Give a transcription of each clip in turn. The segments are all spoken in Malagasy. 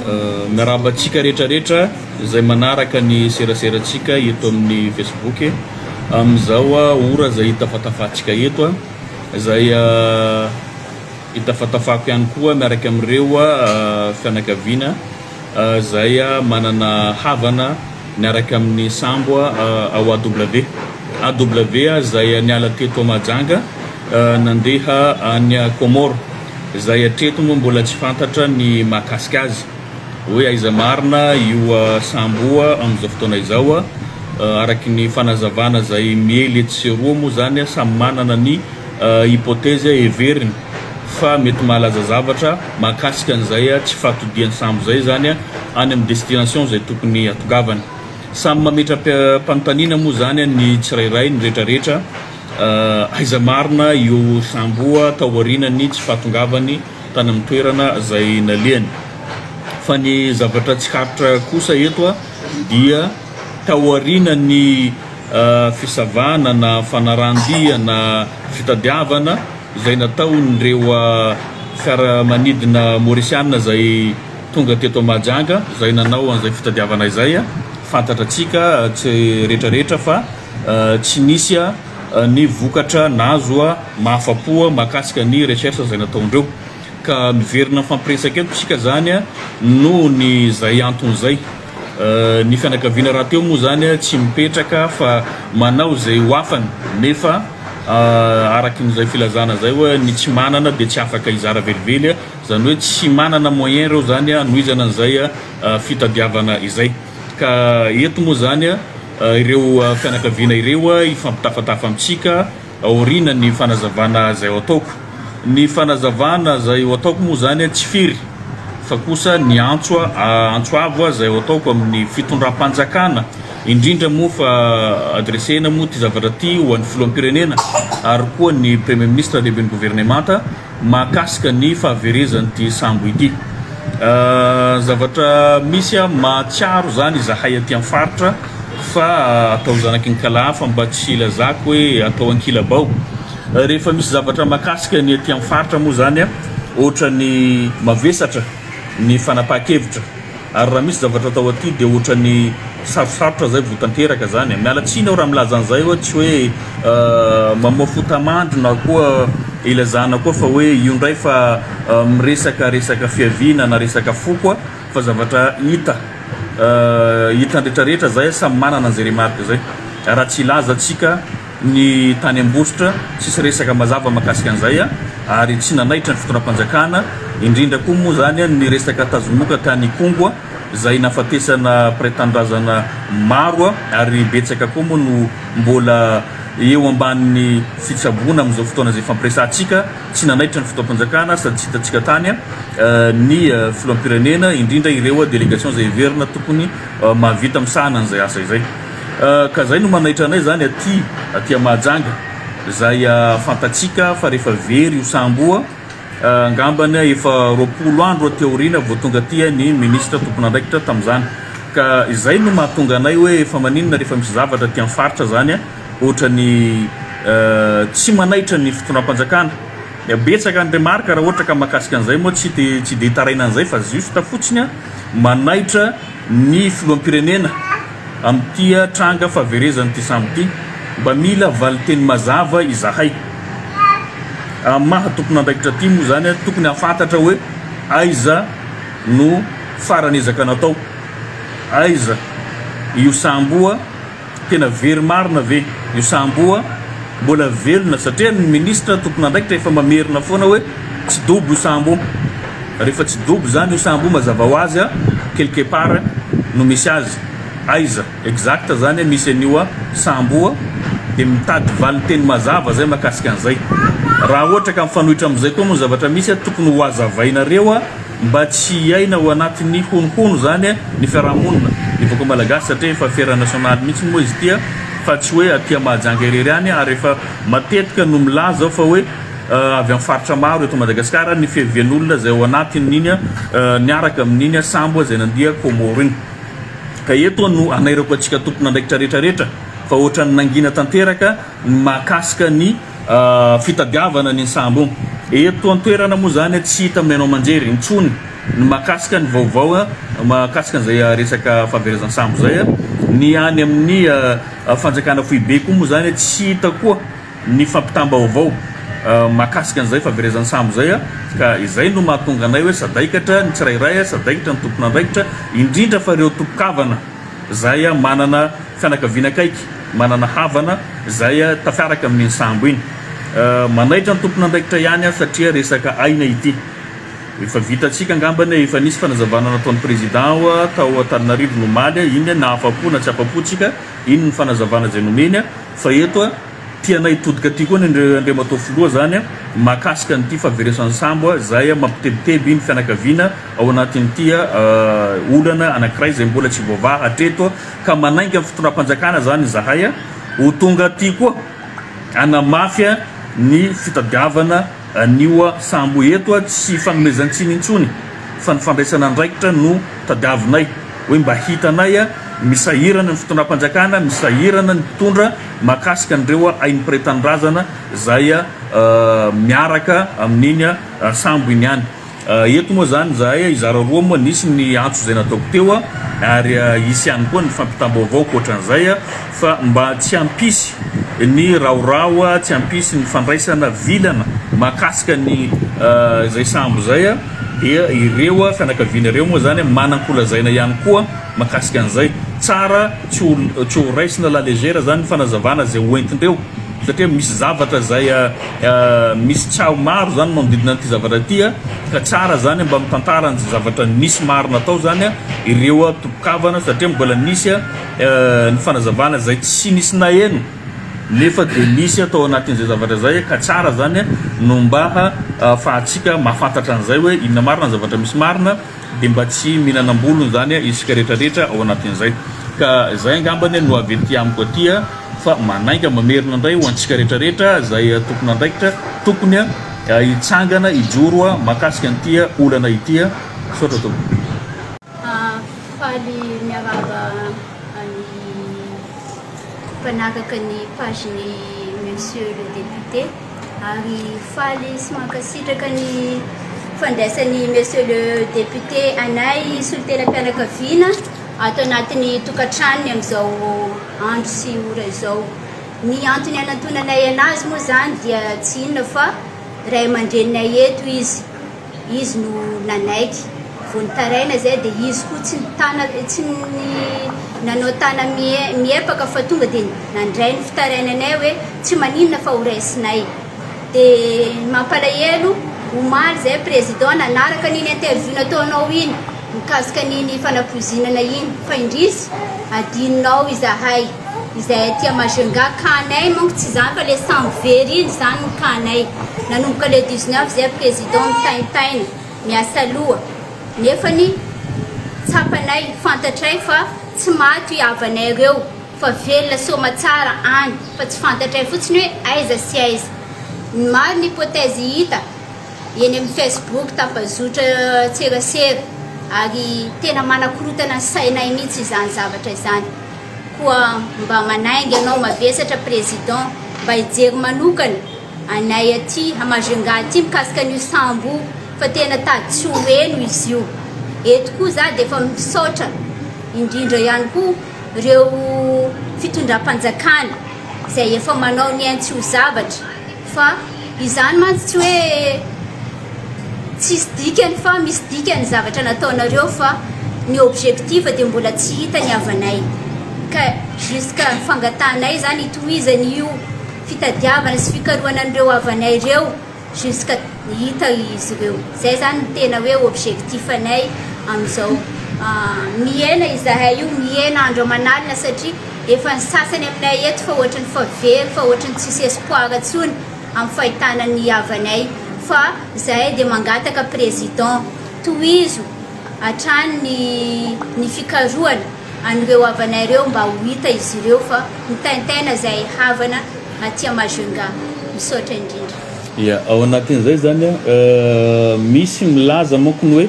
Miarahaba antsika rehetra rehetra izay manaraka ny seraserantsika eto amin'ny Facebook amin'izao ora izay itafatafantsika eto izay itafatafako ihany koa miaraka amin'ireo fianakaviana izay manana havana niaraka amin'ny sambo ao AW. AW izay niala teto Mahajanga nandeha any Comores, izay hatreto moa mbola tsy fantatra ny mahakasika azy hoe aiza marina io sambo amin'izao fotoana izao. Araky ny fanazavana izay miely etsy sy eroa moa izany, samy manana ny hypothèse heveriny fa mety mahalaza zavatra mahakasika an'izay tsy fahatodian'ny sambo izay izany any amin'ny destination izay tokony hatongavany. Samy mametra-panontaniana moa izany ny tsirairay, ny rehetrarehetra, aiza marina io sambo taorian'ny tsy fahatongavany tany amin'ny toerana izay nalehany. Fa ny zavatra tsikaritra kosa eto dia taorian'ny fisavana na fanarahan-dia na fitadiavana izay nataon'ireo fiaramanidina Maorisiana izay tonga teto Mahajanga izay nanao an'izay fitadiavana izay, fantatratsika tsy rehetrarehetra fa tsy nisy ny vokatra nahazo mahafapo mahakasika ny recherche izay nataondreo. Ka miverina mifampiresaka eto isika izany noho ny izay antony izay. Ny fianakaviana rahateo moa izany tsy mipetraka fa manao izay ho afany nefa araky ny izay filazana izay hoe ny tsy manana dia tsy afaka hizara velively, izany hoe tsy manana moyen ireo izany hanohizana an'izay fitadiavana izay. Ka eto moa izany ireo fianakaviana ireo hifampitafatafa amintsika aorianan'ny fanazavana izay ho ataoko. Ny fanazavana izay ho ataoko moa izany tsy firy fa kosa ny antso antso avo izay ho ataoko amin'ny fitondram-panjakana, indrindra moa fa adressena moa ity zavatra ity ho an'ny filoham-pirenena ary koa ny premier ministre lehiben'ny governemanta mahakasika ny fahaverezan'ity sambo ity. Zavatra misy mahatsiaro izany izahay aty amin'ny faritra fa atao zanaky ny kalahafa mba tsy hilazako hoe atao ankilabao. Rehefa misy zavatra mahakasika ny aty amin'ny faritra moa izany ohatran'ny mavesatra ny fanapahan-kevitra ary raha misy zavatra atao aty dia ohatran'ny sarosarotra izay vao tanteraka izany. Miala tsiny aho raha milaza an'izay hoe tsy hoe mamoa fota-mandry na koa ilazana koa fa hoe io indray fa miresaka resaka fiaviana na resaka foko fa zavatra hita hita rehetrarehetra izay samy manana an'izay remarque izay. Raha tsy hilaza antsika ny tany Ambositra, tsisy resaka mazava mahakasika an'izay ary tsy nanaitra ny fitondram-panjakana, indrindra koa moa izany ny resaka tazomoka tany Ikongo izay nahafatesana mpiray tanindrazana maro ary betsaka koa moa no mbola eo ambanin'ny fitsaboana amin'izao fotoana izay ifampiresahantsika, tsy nanaitra ny fitondram-panjakana sady tsy hitantsika tany ny filoham-pirenena, indrindra ireo délégation izay heverina tokony mahavita misahana an'izay asa izay. Ka zay no manaitra anay zany aty aty Mahajanga zay fantatsika fa rehefa very io sambo io angambany efa 20 andro aty aoriana vao tonga aty ny ministra tompon'andraikitra tamin'izany. Ka izay no mahatonga anay hoe fa maninona rehefa misy zavatra aty amin'ny faritra zany ohatrany tsy manaitra ny fitondram-panjakana. Betsaka ny remarque raha ohatra ka mahakasika an'izay moa tsy tsy dia hitaraina an'izay fa juste fotsiny manaitra ny filoham-pirenena amin'ity tranga fahaverezan'ity sambo ity. Mba mila valinteny mazava izahay. Amin'ny maha tompon'andraikitra aty moa izany tokony hahafantatra hoe aiza no farany ezaka natao, aiza io sambo io. Tena very marina ve io sambo io mbola velona satria ny ministra tompon'andraikitra efa mamerina foana hoe tsy dobo io sambo io. Rehefa tsy dobo izany io sambo io mazava ho azy quelque part no misy azy. Aiza exact zany misy an'io sambo io dia mitady valinteny mazava zay mahakasika an'izay. Raha ohatra ka mifanohitra amin'izay koa moa ny zavatra misy tokony ho hazavainareo mba tsy hiaina ao anatin'ny honohono zany ny fiarahamonina, ny vahoaka malagasy satria efa affaire nationale mihitsy moa izy ity fa tsy hoe aty Mahajanga irery ihany ary efa matetika no milaza aho fa hoe avy amin'ny faritra maro eto Madagasikara ny fiavian'olona izay ao anatin'iny niaraka amin'iny sambo izay nandeha Comores iny. Ka eto no anairako antsika tompon'andraikitra rehetra rehetra fa ohatran'ny nangina tanteraka ny mahakasika ny fitadiavana an'iny sambo iny. Eto an-toerana moa izany tsy hita amin'ny haino aman-jery intsony ny mahakasika ny vaovao mahakasika an'izay resaka fahaverezan'ny sambo izay. Ny any amin'ny fanjakana foibe koa moa izany tsy hita koa ny fampitam-baovao mahakasika an'izay fahaverezan'ny sambo izay ka izay no mahatonga anay hoe sadaikatra ny tsirairay, sadaikatra ny tompon'andraikitra, indrindra fa ireo tompon-kavana izay manana fianakaviana akaiky, manana havana izay tafiaraka amin'iny sambo iny. Manaitra ny tompon'andraikitra ihany aho satria resaka aina ity. Efa vitantsika angambany, efa nisy fanazavana nataon'ny Président tao Antananarivo ny omaly, iny na afa-po na tsy afa-po tsika, iny ny fanazavana izay nomeny fa eto tianay hitodika aty koa ny Andriamatoa Filoha zany mahakasika an'ity fahaveresan'ny sambo izay mampitebiteby ny fianakaviana ao anatin'ity olana anankiray izay mbola tsy voavaha hatreto ka manainga ny fitondram-panjakana zany izahay ho tonga aty koa hanamafy ny fitadiavana an'io sambo eto tsy ifanomezan-tsiny intsony fa ny fandraisana andraikitra no tadiavinay hoe mba hitanay misahirana ny fitondram-panjakana, misahirana ny mpitondra mahakasika an'ireo ain'ny mpiray tanindrazana izay miaraka amin'iny sambo iny ihany. Eto moa izany izahay hizara roa moa, nisy ny antso izay nataoko teo ary hisy ihany koa ny fampitam-baovao ankoatran'izay fa mba tsy hampisy ny rahoraho, tsy hampisy ny fandraisana vilana mahakasika ny izay sambo izay dia ireo fianakaviana ireo moa izany manan-kolazaina ihany koa mahakasika an'izay. Tsara tsy ho tsy ho raisina à la légère izany ny fanazavana izay hoentindreo satria misy zavatra izay misy tsaho maro izany manodidina an'ity zavatra ity ka tsara izany mba mitantara an'izay zavatra nisy marina tao izany ireo tompon-kavana satria mbola nisy ny fanazavana izay tsy nisy naheno nefa dia nisy tao anatin'izay zavatra izay ka tsara izany no mba ahafahantsika mahafantatra an'izay hoe inona marina ny zavatra misy marina. dia mba tsy mihinana am-bolony izany isika rehetra rehetra ao anatin'izay. Ka izay angambany no avy ety amiko aty fa manainga mamerina indray ho antsika rehetra rehetra izay tompon'andraikitra tokony hitsangana hijoro mahakasika an'ity olana ity. Misaotra tompoko. Faly miarahaba an'i mpanaraka ny page-n'i Monsieur le député. Ary faly sy mankasitraka ny fandraisan'i Monsieur le député anay solontenam-pianakaviana ato anatin'ny tokantranony amin'izao andro sy ora izao. Ny antony anantonanay anazy moa izany dia tsy inona fa ray aman-dreninay eto izy. Izy no nanaiky. Vao nitaraina izay dia izy koa tsy nitana, tsy nanao tana miepaka fa tonga dia nandray ny fitarainanay hoe tsy maninona fa ho raisinay. Dia ny mampalahelo, omaly izay président nanaraka an'iny interview nataonao iny mikasika an'iny fanapoizinana iny fa indrisy adinonao izahay. Izay aty Majunga, cas-nay manko tsy izany fa le sambo very iny izany ny cas-nay. Nanomboka le 19 izay président mitaintaina, miasa loha. Nefany tsapanay, fantatray fa tsy maty i havanay ireo fa velona soamatsara any fa tsy fantatray fotsiny hoe aiza sy aiza. Ny maro ny hypothèse hita. eny amin'ny Facebook, tambazotra tserasera ary tena manakorotana ny sainay mihitsy izany zavatra izany. Koa mba manainga anao mavesatra Président mba hijery manokana anay aty à Majunga aty mikasika an'io sambo io fa tena tady tsy ho heno izy io. Eto koa za dia efa misaotra indrindra ihany koa ireo fitondram-panjakana izay efa manao ny ainy tsy ho zavatra Fa izany mantsy tsy hoe tsisy dikany fa misy dikany ny zavatra nataonareo fa ny objectif dia mbola tsy hita ny havanay ka jusqu'à ny fangatahanay izany hitohizany io fitadiavana sy fikarohana an'ireo havanay ireo jusqu'à hita izy ireo. Izay izany no tena hoe objectif anay amin'izao. Mihena izahay io, mihena andro aman'alina satria Efa ny sasany aminay eto fa ohatry ny fa very fa ohatry ny tsisy espoir tsony amin'ny fahitana ny havanay fa zahay dia mangataka président tohizo hatrany ny ny fikarohana an'ireo havanay ireo mba ho hita izy ireo fa mitaintaina zahay havana aty Majunga. Misaotra indrindra. Ya, ao anatin'izay zany misy milaza manko ny hoe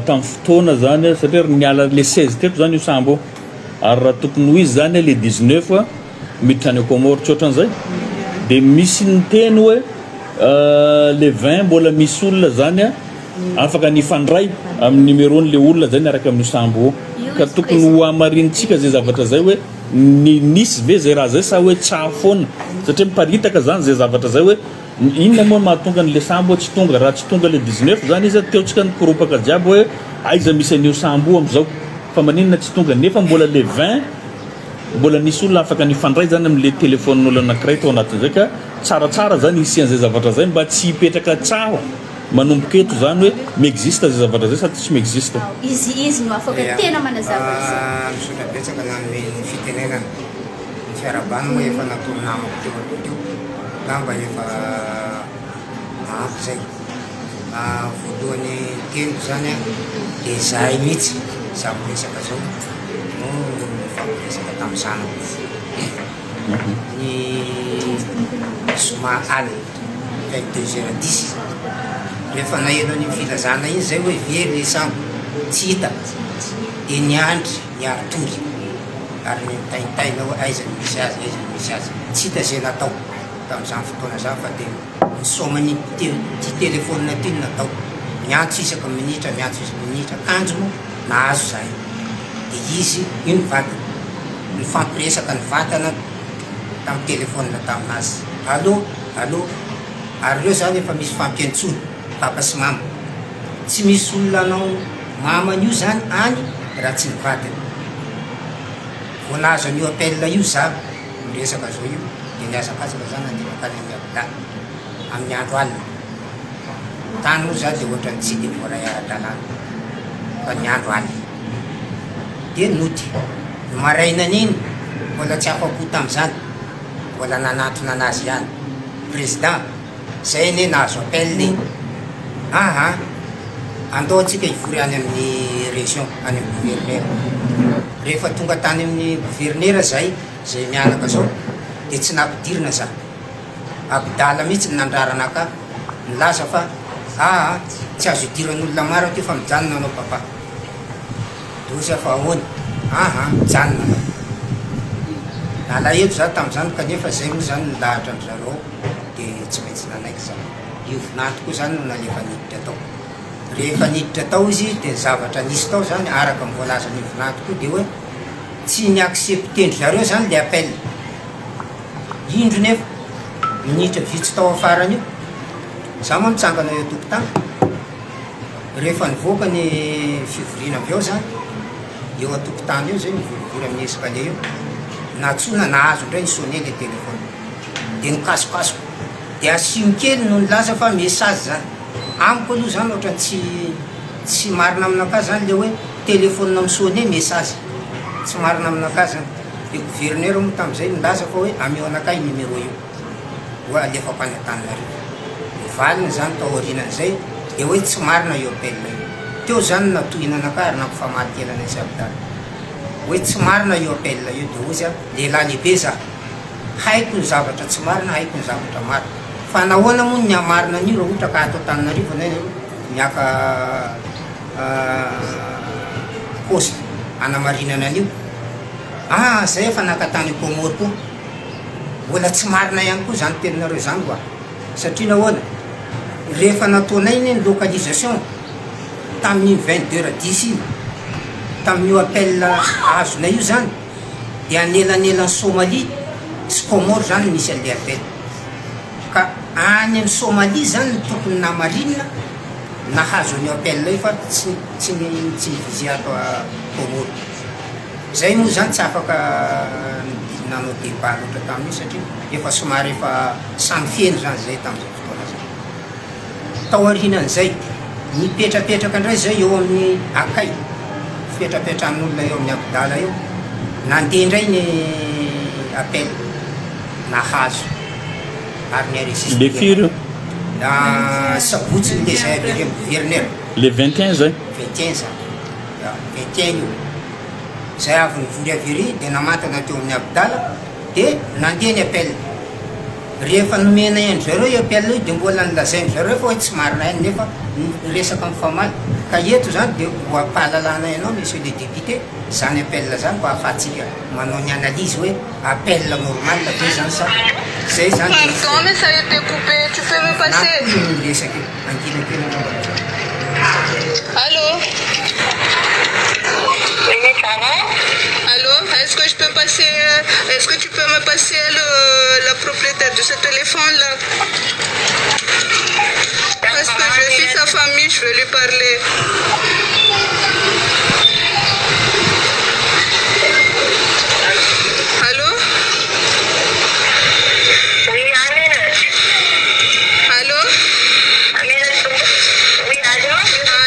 tamin'ny fotoana zany satria niala le 16 teto zany io sambo io. Ary raha tokony ho izy zany le 19 miditra any Comores tsy ohatran'izay? Dia misy niteny hoe Le 20 mbola misy olona zany a afaka nifandray amin'ny numéro-n'le olona zay niaraka amin'io sambo io. Io Ka izy tokony président. ho hamarinintsika zay zavatra zay hoe ny nisy ve zay raha zay sa hoe tsaho foana, satria miparitaka zany zay zavatra zay hoe inona moa mahatonga an'le sambo tsy tonga. Raha tsy tonga le 19 zany izy, teo tsika nikoropaka jiaby hoe aiza misy an'io sambo io am'izao, fa maninona tsy tonga, nefa mbola le 20 mbola nisy olona afaka nifandray zany amin'le telefaonin'olo anankiray tao anatin'izay. Ka tsaratsara zany isian'izay zavatra zay mba tsy hipetraka tsaho manomboka eto zany hoe miexiste zay zavatra zay sady tsy miexiste. Izy no afaka tena manazava izay. Misaotra betsaka nanome ny fitenenana. Ny fiarahabana moa efa nataony namako teo aloha teo, angamba efa ampy zay. Voalohany teniko zany a, de zahay mihitsy za miresaka zao no nifampiresaka tamin'ny zanako ny zoma alina 22h10. Rehefa naheno an'iny filazana iny zay hoe very le sambo, tsy hita, de niandry niaritory ary nitaintaina hoe aiza no misy azy, aiza no misy azy. Tsy hita zay natao tamin'izany fotoana zany, fa de nisômany ty telefônina ty no natao, miantso isaka minitra, miantso isaka minitra, kanjo moa nahazo zahay. De izy io nivadiny nifampiresaka nivatana tamin'ny telefônina taminazy, allô, allô, ary reo zany efa misy fampiantsoana papa sy mama. Tsy misy olona anao mamany io zany any raha tsy nivadiny. Vao nahazo an'io appel io za miresaka zao io, de nihazakazaka za nandeha nankany amin'ny Abda amin'ny andro alina tany moa za, de ohatrany tsy de voaray ara-dalàna fa ny andro alina de nody. Ny marainan'iny mbola tsy afa-po tamin'izany, mbola nanantona anazy ihany: président, zay anie nahazo appel e, aha, andao antsika hivory any amin'ny région, any amin'ny gouverneur. Rehefa tonga tany amin'ny gouverneur zay, zay mianaka zao, de tsy nampidirina za. Abdala mihitsy ny nandrarana aka, nilaza fa aa tsy azo idiran'olona maro aty fa mijanona anao papa. Doza fa ahoana? Aha, mijanona anao. Nalahelo za tamin'izany, kanefa zay moa zany nilahatra an-dry zareo ao, de tsy maintsy nanaiky za. Io vinanto koa zany no nalefa niditra tao. Rehefa niditra tao izy, de ny zavatra nisy tao zany araka ny voalazan'io vinanto koa, de hoe tsy ni-accepter-ndry zareo zany le appel. Indro nefa minitra vitsy tao afaran'io, za moa mitsangana eo an-tokotany, rehefa nivoaka ny fivoriana avy ao zany, eo an-tokotany eo zay mivorivory amin'ny escalier eo, nantsoina nahazo indray ni-sonner le téléphone, de nikasokasoka, de asimo kely no nilaza fa message zany. Amiko aloha zany ohatrany tsy marina aminakahy zany le hoe téléphone mi-sonner message, tsy marina aminakahy zany. Le gouverneur moa tamin'izay nilaza fa hoe ameo anakahy io numéro io, hoe alefako any Antananarivo. Ny valiny zany tao aorianan'izay de hoe tsy marina io appel io. Teo zany no natohina anakahy ary nampifamaly kely anay sy Abdala. Hoe tsy marina io appel io, de hoy za, lehilahy lehibe za, haiko ny zavatra tsy marina, haiko ny zavatra marina. Fa nahoana moa ny hamarina an'io raha ohatra ka ato Antananarivo anay nareo miaka poste hanamarinana an'io? Ah, zay efa naka tany Comores koa. Mbola tsy marina ihany koa zany teninareo zany hoa. Satria nahoana? Rehefa nataonay anie ny localisation tamin'iny 22h10 iny, tamin'io appel azonay io zany, dia anelanelan'i Somalie sy Comores zany no nisy an'ilay appel. Ka any amin'i Somalie zany no tokony namarinina nahazo an'io appel io, fa tsy ni-viser ato Comores. Zay moa zany tsy afaka nanao débat loatra tamin'io satria efa somary efa samy feno zany zay tamin'izay fotoana zay. Tao aorianan'izay, nipetrapetraka indray zay eo amin'ny akay, fipetrapetrahan'olona eo amin'ny Abdala eo, nandeha indray ny appel nahazo ary ni-enregistré. Le firy io? Sabotsy le zay avy ery amin'ny gouverneur. Le 21 zay? 21 zany, ya, 21 io. Zay avy nivory avy ery dia namantana teo amin'ny Abdala, dia nandeha ny appel. Rehefa nomenay an-dry zareo io appel io dia mbola nolazain-dry zareo fa hoe tsy marina ihany nefa ny resaka mifamaly. Ka eto izany dia ho ampahalalanay anao Monsieur le député izany appel izany mba ahafahantsika manao ny analyse hoe appel normal ve izany sa izay izany dia Pardon mais ça a été coupé, tu peux me na passer? koa io resaka io. Angina kely angamba ny zany. Allô? Allô, est-ce que je peux passer, est-ce que tu peux me passer le, la propriétaire de ce téléphone là? Parce que je suis sa famille, je veux lui parler. Allô? Allô?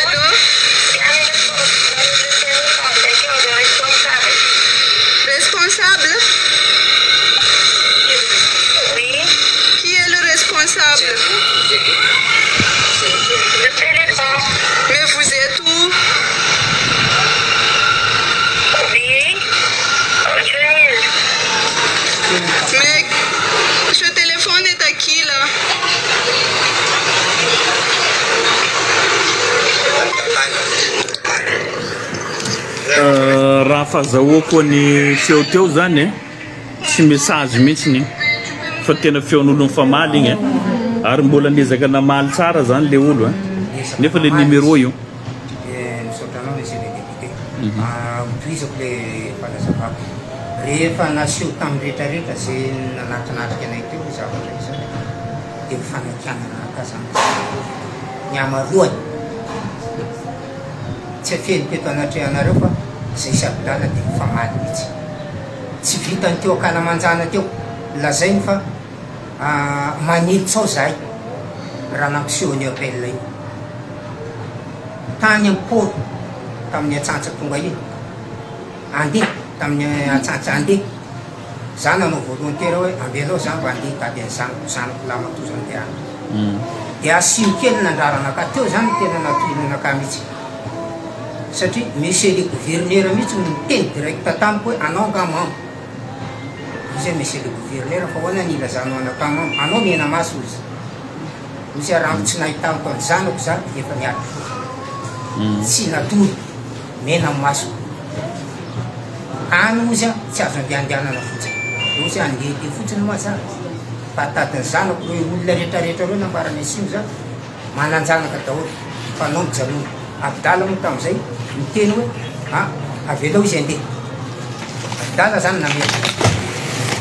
Allô? Responsable? Qui est le responsable? Mais vous êtes où? Mais ce téléphone est à qui là? Raha fahazahoako ny feo teo zany e, tsy message mihitsy iny fa tena feon'olo mifamaly igny e, ary mbola niezaka namaly tsara zany le olo e, nefa le numéro io. Dia misaotra anao Monsieur le député. Hotohizako le fanazavako. Rehefa naseho tamin'ny rehetrarehetra izay nanatinatrika anay teo io zavatra io zany dia ny fanakianana anakahy zany ny hamaroany. Tsy afeniko eto anatrehanareo fa izay sy Abdala dia mifamaly mihitsy. Tsy vitan'ny teo ankalamanjana teo. Lazainy fa manely tsao zahay raha nampiseho an'io appel io. Tany am port tamin'ny atsantsa tonga iny. Andeha tamin'ny atsantsa andeha. Za nanao volontaire hoe ambelao za mba andeha hitady an'i zanako, zanako lahimatoa zany te any. Dia asio kely nandrara anakahy. Teo zany no tena natohina anakahy mihitsy. Satria monsieur le gouverneur mihitsy no niteny direct tamiko hoe anao angaha mamo. Hoy zay monsieur le gouverneur fa ahoana ny ilazanao anakahy mamo, anao mena maso hoy izy. Hoy aho raha tsy nahitako ny zanako za efa niady fo. Tsy natory, mena ny masoko. Any hozy aho tsy azo andehandehanana fotsiny. Dia hozy aho andehandeha fotsiny moa za fa tady ny zanako ireo olona rehetrarehetra ireo nambaran'i Asimo za manan-janaka daholo fa anao mijanona. Abdala moa tamin'izay niteny hoe a avelao izy andeha. Abdala zany namerina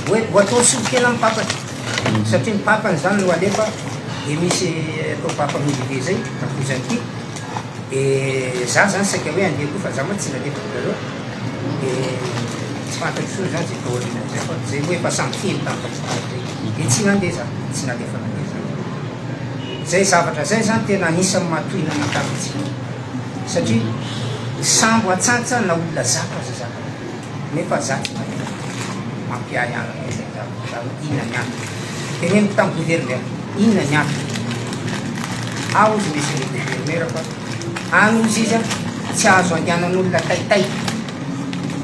hoe ho atao solo-tena amin'ny papany. Satria ny papany zany no alefa de misy atao papa milieu zay takozany ty de za zany saika hoe andeha koa fa za moa tsy nalefa zareo de tsy fantatro tsony zany zay tao aorianan'izay fa zay moa efa samy kely tamin'izay fotoana zay de tsy nandeha za tsy nalefa nandeha zany zay zavatra zay zany tena anisan'ny mahatohina anakahy mihitsy satria sambo atsantsa na olona zaka aza zaka Nefa za tsy mahita mampiahy anaka izay zavatra zany hoe inona ny antony. Teneniko tamin'ny gouverneur, inona ny antony? Ao ozy monsieur le gouverneur fa any ozy izy an, tsy azo andehanan'olona taitaitra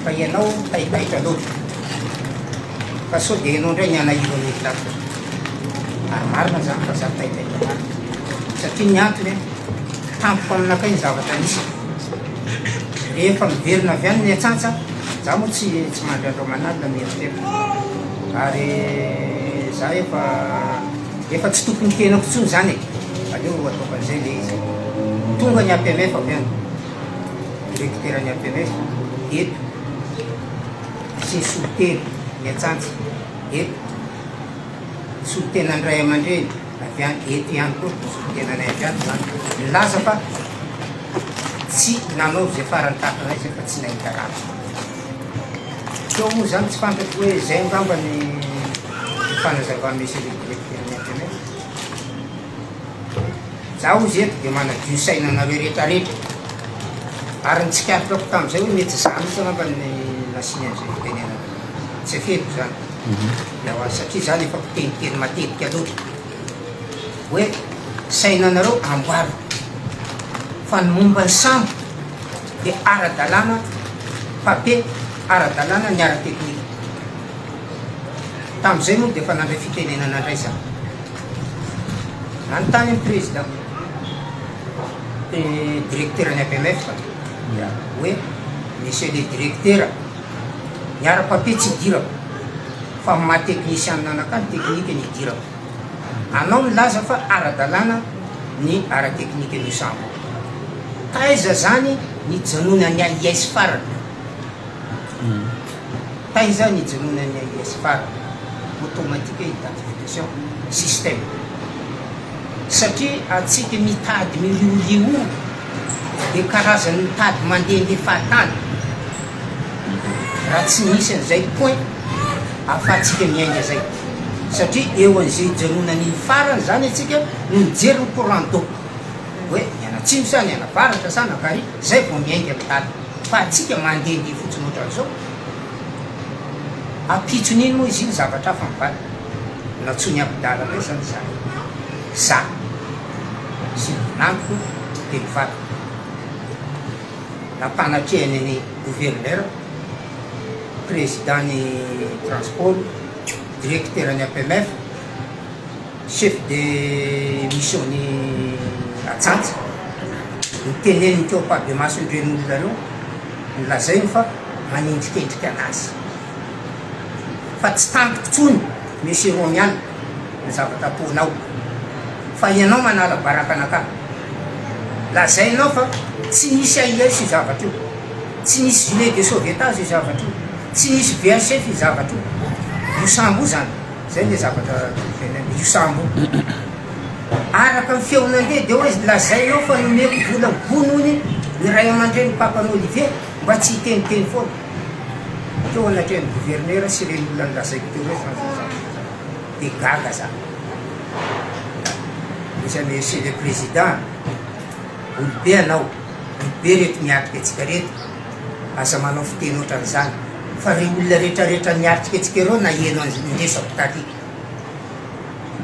fa ianao taitaitra loatra. Fa sao dia ianao indray ny hanahiro an'olona ato. Ary marina zany fa za taitaitra marina. Satria ny antony an, tampoka aminakay ny zavatra nisy. Rehefa miverina avy any ny atsantsa, za moa tsy tsy mandry andro aman'alina mieritreritra. Ary za efa efa tsy tompon'ny tenako intsony zany e. Aleo ataoko an'izay le izy. Tonga ny APMF avy any. Directeur ny APMF eto sy ny solontena ny atsantsa eto. Solontenan'ny ray aman-dreny avy any eto ihany koa, solontenanay avy ato zany. Nilaza fa Tsy nanao izay farany tahaka anay izay fa tsy nahita rano. Teo moa izany tsy fantatro hoe izay angamba ny fanazavan'i Monsieur le Directeur ny APMF. Za hozy eto dia manadio saina anareo rehetra rehetra. Ary ny tsikaritrako tamin'izay hoe mety za mihitsy angamba ny nasiany an'izay fitenenana. Tsy afeniko izany. Satria izany efa mpiteniteny matetika loatra. Hoe sainanareo amboarina fa ny momba ny sambo dia ara-dalàna papier ara-dalàna ny ara-teknika. Tamin'izay moa dia efa nandray fitenenana indray za. Nanontany ny président, directeur ny APMF, hoe monsieur le directeur, ny ara-papier tsy idirako fa ny maha technicien anakahy ny teknika no idirako. Anao milaza fa ara-dalàna ny ara-teknikan'io sambo io. Taiza zany nijanonan'ny AIS farany? Taiza nijanonan'ny AIS farany? Automatique identification système. Satria antsika mitady miriorio dia karazan'ny mitady mandehandeha fahatany. Raha tsy misy an'izay point ahafahantsika miainga zay. Satria eo an'izay ijanonan'iny farany zany antsika no mijery ny courant d'eau. Hoe nianatsimo sa nianavaratra sa nankary, zay vao miainga mitady. Fa antsika mandehandeha fotsiny ohatran'izao. Ampitson'iny moa izy iny zavatra hafa mivadika. Nantsoin'i Abdala indray zany izahay. Za sy ny vinantoko dia nivadika. Nampanatrehany ny gouverneur, président ny transport, directeur ny APMF, chef de mission ny Atsantsa, noteneniny teo ampahabemason'ireny olona ireo, nolazainy fa manendrikendrika anazy. Fa tsy tantiko intsony Monsieur Romiana ny zavatra ataonao fa ianao manala baraka anakahy. Lazainao fa tsy nisy AIS io zavatra io, tsy nisy gilet de sauvetage io zavatra io, tsy nisy VHF io zavatra io. Io sambo io zany, zay le zavatra tenenina, io sambo io. Araka ny feo nandeha dia hoe lazainao fa nomeko vola gony hono ny ray aman-drenin'i Papan'i Olivier mba tsy hiteniteny foana. Teo anatrehan'ny gouverneur sy ireny olona nolazaiko teo ireny zany zao zavatra zany. Dia gaga za. Iza monsieur le président, olobe anao, olobe reto miatrika antsika reto, aza manao fiteny ohatran'izany fa reo olona retraretra niatrika antsika ireo naheno an'izay niresako tary.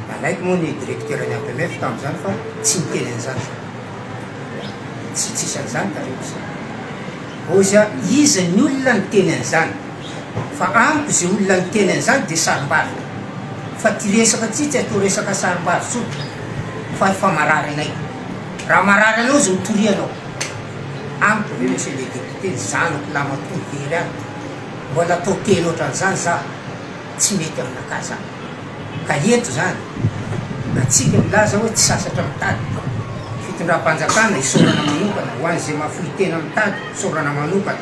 Nanaiky moa ny directeur ny APMF tamin'izany fa tsy niteny an'izany za. Tsy tsisy an'izany tary ozy. Ozy a, iza ny olona niteny an'izany? Fa amiko ze olona niteny an'izany de sarimbavy. Fa ty resaka ty tsy atao resaka sarimbavy tsony fa efa marary anay. Raha marary anao izy mitoria anao. Amiko ve monsieur le député ny zanako lamatoa very any mbola atao teny ohatran'izany za tsy mety aminakahy zany. Ka eto zany atsika milaza hoe tsy sasatra mitady fitondram-panjakana isaorana manokana ho an'izay mahafoy tena mitady isaorana manokana.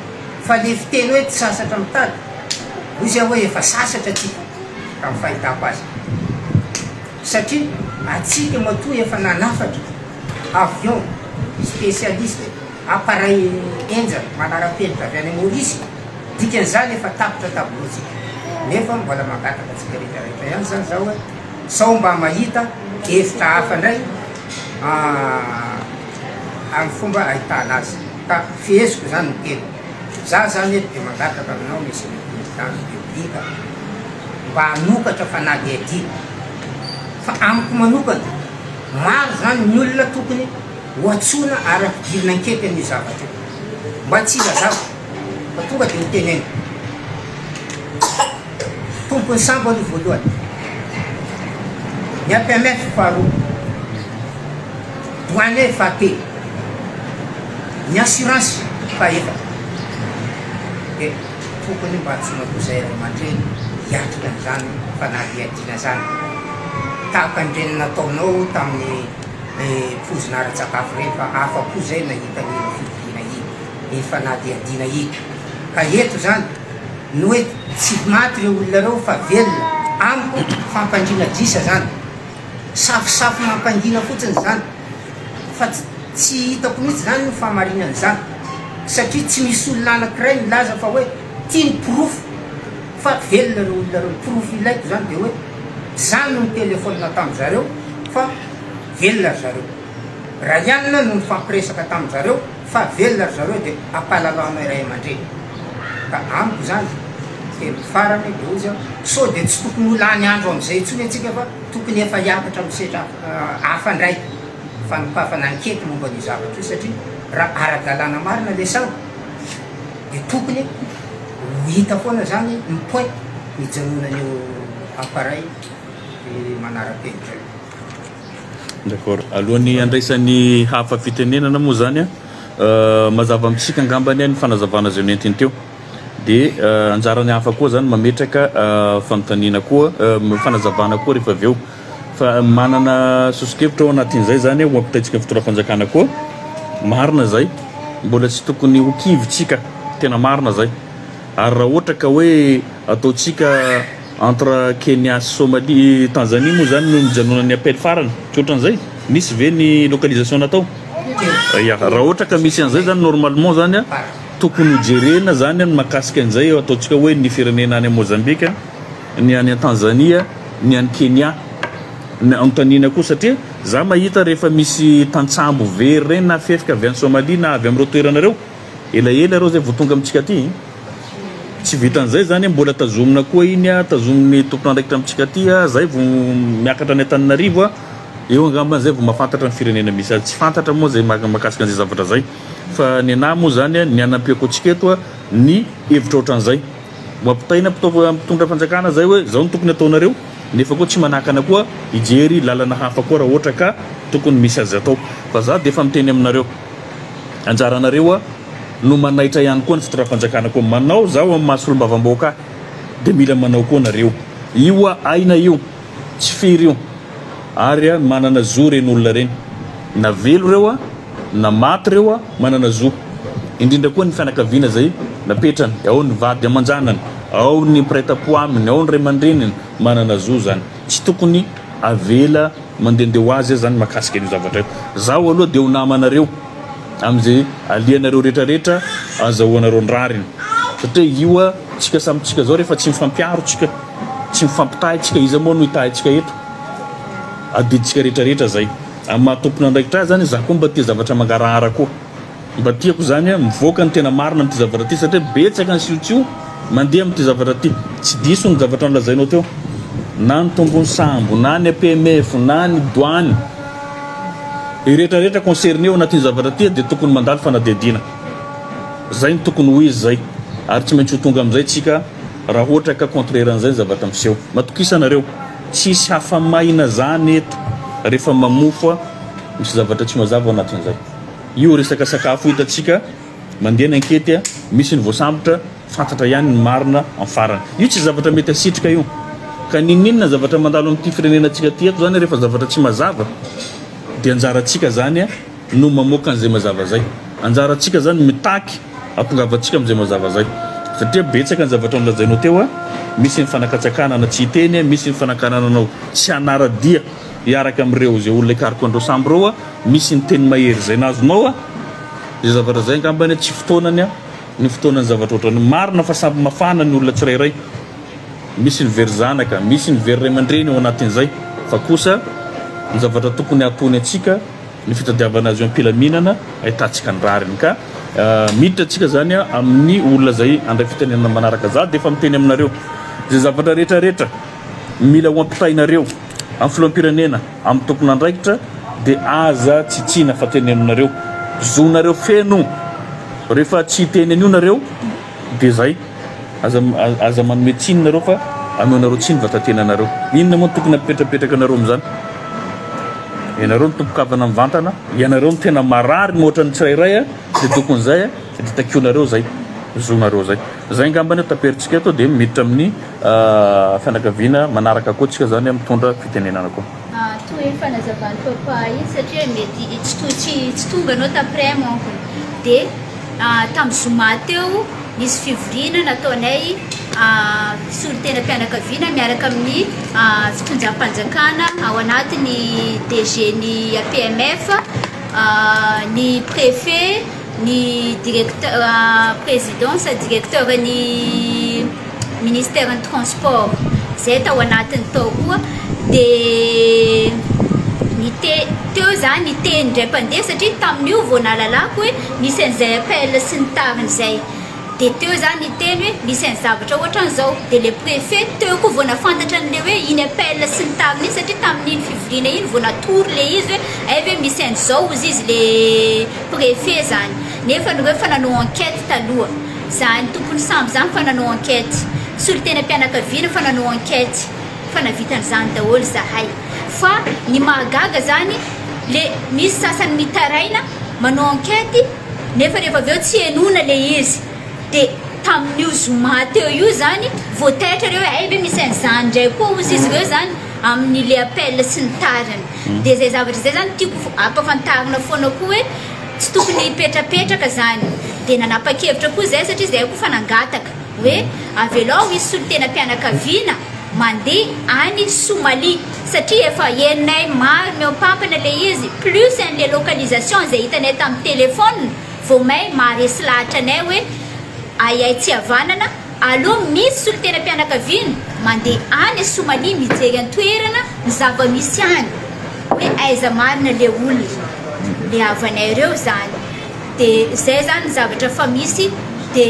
Fa le fiteny hoe tsy sasatra mitady, hoy zay hoe efa sasatra tsika raha ny fahitako azy. Satria atsika matoa efa nanafatra avion spécialiste, appareil henjana manara-penitra avy any Maorisy, dikan'izany efa tapitra tableau tsika. Nefa mbola mangataka antsika rehetra rehetra ihany zany zaho hoe sao mba mahita hevitra hafa indray amin'ny fomba ahitana azy. Ka feheziko zany ny teny. Za zany eto dia mangataka aminao Monsieur le Président ny République mba hanokatra fanadihadiana. Fa amiko manokana, maro zany ny olona tokony ho antsoina ary ampidirina ankety amin'io zavatra io. Mba tsy hilazako fa tonga dia ho teneniko. Tompon'ny sambo aloha voalohany. Ny APMF faharoa. Douane fahatelo. Ny assurance fahefatra. Dia tokony mba antsoina koa izay ray aman-dreny hiatrika an'izany fanadihadiana izany. Tahaka an'ireny nataonao tamin'ny poizina ara-tsakafo ireny fa afa-po izay nahita an'iny fivoriana iny, iny fanadihadiana iny. Ka eto izany ny hoe tsy maty ireo olona ireo fa velona, amiko fampandriana adrisa izany. Safosafo mampangina fotsiny izany fa tsy hitako mihitsy izany ny fahamarinan'izany satria tsy misy olona anankiray milaza fa hoe tia ny porofo fa velona ireo olona ireo. Ny porofo ilaiko izany dia hoe za no nitelefaonina tamin-dry zareo fa velona ry zareo. Raha no nifampiresaka tamin-dry zareo fa velona ry zareo dia ampahalalanay ray aman-dreny. Ka amiko izany, teny farany dia hoy izy, sao dia tsy tokony ho lany andro amin'izay intsony antsika fa tokony efa hiakatra amin'ny sehatra hafa indray, fanokafana ankety momba an'io zavatra io satria raha ara-dalàna marina ilay sambo dia tokony ho hita foana izany ny point nijanonan'io. appareil dia manara-penitra io. D'accord. Alohan'ny handraisan'ny hafa fitenenana moa zany an, mazava amintsika angambany ny fanazavana izay nentiny teo. Dia anjaran'ny hafa koa zany mametraka fanontaniana koa, fanazavana koa rehefa avy eo. Fa manana soso-kevitra ao anatin'izay zany ho ampitaintsika ny fitondram-panjakana koa. Marina izay. Mbola tsy tokony ho kivy tsika. Tena marina izay. Ary raha ohatra ka hoe ataontsika entre Kenya sy Somalie, Tanzanie moa zany no nijanonan'ny appel farany, tsy ohatran'izay? Nisy ve ny localisation natao? Ya, raha ohatra ka misy an'izay zany normalement zany an, tokony ho jerena zany ny mahakasika an'izay ataontsika hoe ny firenena any Mozambique, ny any Tanzania, ny any Kenya. Ny anontaniana koa satria za mahita rehefa misy tantsambo very ireny na fefika avy any Somalie na avy amin'ireo toerana ireo, Elaela ireo zay vao tonga amintsika aty. Tsy vitan'izay zany mbola tazomina koa iny a, tazomin'ny tompon'andraikitra amintsika aty a, zay vao miakatra any Antananarivo a, eo angamba zay vao mahafantatra ny firenena misy azy. Tsy fantatra moa zay mahakasika an'izay zavatra zay. Fa ny anahy moa zany a, ny hanampiako antsika eto a, ny hevitra ohatran'izay. Ho ampitaina mpitondra fanjakana zay hoe zao no tokony ataonareo, nefa koa tsy manakana koa hijery lalana hafa koa raha ohatra ka tokony misy azy atao. Fa za dia efa miteny aminareo. Anjaranareo no manaitra ihany koa ny fitondram-panjakana koa manao zaho amin'ny maha solombavambahoaka ahy dia mila manao koa nareo. Io aina io tsy firy io ary manana zo ireny olona ireny na velo ireo na maty ireo manana zo indrindra koa ny fianakaviana izay napetrany ao ny vady aman-janany ao ny mpiray tampo aminy ao ny ray aman-dreniny manana zo zany tsy tokony avela Mandehandeha ho azy zany mahakasika an'io zavatra io. Zaho aloha dia ho namanareo amin'izay alehanareo rehetra rehetra azahoanareo ny rariny. Satria io a, tsika samy tsika zao rehefa tsy mifampiaro tsika, tsy mifampitahy tsika, iza moa no hitahy antsika eto? Adidintsika rehetra rehetra zay. Amin'ny maha tompon'andraikitra ahy zany, za koa mba tia zavatra mangarahara koa. Mba tiako zany mivoaka ny tena marina amin'ity zavatra ity satria betsaka ny siotsio mandeha amin'ity zavatra ity. Tsy diso ny zavatra nolazainao teo. Na ny tombon'ny sambo, na ny APMF, na ny douane. Ny rehetra rehetra concerné ao anatin'ity zavatra ity dia tokony mandalo fanadihadiana. Zay no tokony ho izy zay. Ary tsy maintsy ho tonga amin'izay tsika raha ohatra ka contraire an'izay ny zavatra miseho. Matokisa nareo. Tsisy hafa-maina zany eto rehefa mamofa misy zavatra tsy mazava ao anatin'izay. Io resaka sakafo io hitantsika mandeha ny ankety misy ny voasambotra fantatra ihany ny marina amin'ny farany. Io tsy zavatra mety asitrika io. Ka n'inon'inona zavatra mandalo amin'ity firenenantsika ity eto zany rehefa zavatra tsy mazava dia anjarantsika zany no mamoaka an'izay mazava zay. Anjarantsika zany mitaky hatongavantsika amin'izay mazava zay. Satria betsaka ny zavatra nolazainao teo, misy ny fanakatsakanana tsy hiteny, misy ny fanakanana anao tsy hanara-dia hiaraka amin'ireo izay olona hikaroka an'ireo sambo ireo. Misy ny teny mahery izay nazonao a! Izay zavatra izay angamba anie tsy fotoanany a! Ny fotoanany zavatra ohatran'io. Marina fa samy mafana ny olona tsirairay. Misy ny very zanaka, misy ny very ray aman-dreny ao anatin'izay. Fa kosa ny zavatra tokony hahatony antsika ny fitadiavana azy io am-pilaminana ahitantsika ny rariny. Ka miditra antsika izany amin'ny olona izay handray fitenenana manaraka. Za dia efa miteny aminareo izay zavatra rehetra rehetra mila ho ampitainareo amin'ny filoham-pirenena. Amin'ny tompon'andraikitra dia aza tsitsiana fa tenenonareo. Zonareo feno. Rehefa tsy hiteny an'io nareo dia zay. Aza aza manome tsiny nareo fa ameonareo tsiny vatatenanareo. Inona moa no tokony hampipetrapetraka anareo amin'izany? Ianareo no tompon-kavana mivantana, ianareo no tena marary mihoatra ny tsirairay dia tokony zay dia takionareo zay. Zonareo zay. Zay angamba ny taperintsika eto dia miditra amin'ny fianakaviana manaraka koa tsika zany mitondra fitenenana koa. Toy ny fanazavan'i Papa iny satria mety tsy to tsy tsy tonga anao taprès manko dia tamin'ny zoma teo nisy fivoriana nataonay solontenam-pianakaviana miaraka amin'ny fitondram-panjakana ao anatin'ny DG ny APMF ny préfet ny directeur président sa directeur ny ministère ny transport zay tao anatiny tao koa de nite teo za niteny indray mpandeha satria tamin'io vao nahalalako hoe nisy an'izay appel sy ny tariny zay de teo za niteny hoe misy any zavatra ohatran'izao de le préfet teo koa vao nafantatra an'le hoe iny appel sy ny tariny iny satria tamin'iny fivoriana iny vao natory le izy hoe ay ve misy an'izao ozy izy le préfet zany nefa nareo efa nanao enquête taloha zany tompony sambo zany fa nanao enquête solontenam-pianakaviana fa nanao enquête. Fa nahavita an'izany daholo zahay. Fa ny mahagaga zany le misy sasany mitaraina manao enquête nefa rehefa avy eo tsy henoina le izy. De tamin'io zoma teo io zany vao taitra reo hoe hay ve misy an'izany ndray koa ozy izy ireo zany amin'ny le appel sy ny tariny. De zay zavatra zay zany tiako ampafantarina foana koa hoe tsy tokony hipetrapetraka zany. De nanapa-kevitra koa zay satria zay koa fa nangataka hoe avelao hisy solontenam-pianakaviana mandeha any Somalie satria efa henonay maro mihoampampana le izy plus an'le localisation zay hitanay tamin'ny téléphone vao may maharesy lahatra anay hoe ahiahy tsy havanana aleo misy solontenam-pianakaviana mandeha any Somalie mijery an-toerana ny zava-misy any hoe aiza marina le olona le havanay ireo zany. De zay zany ny zavatra fa misy de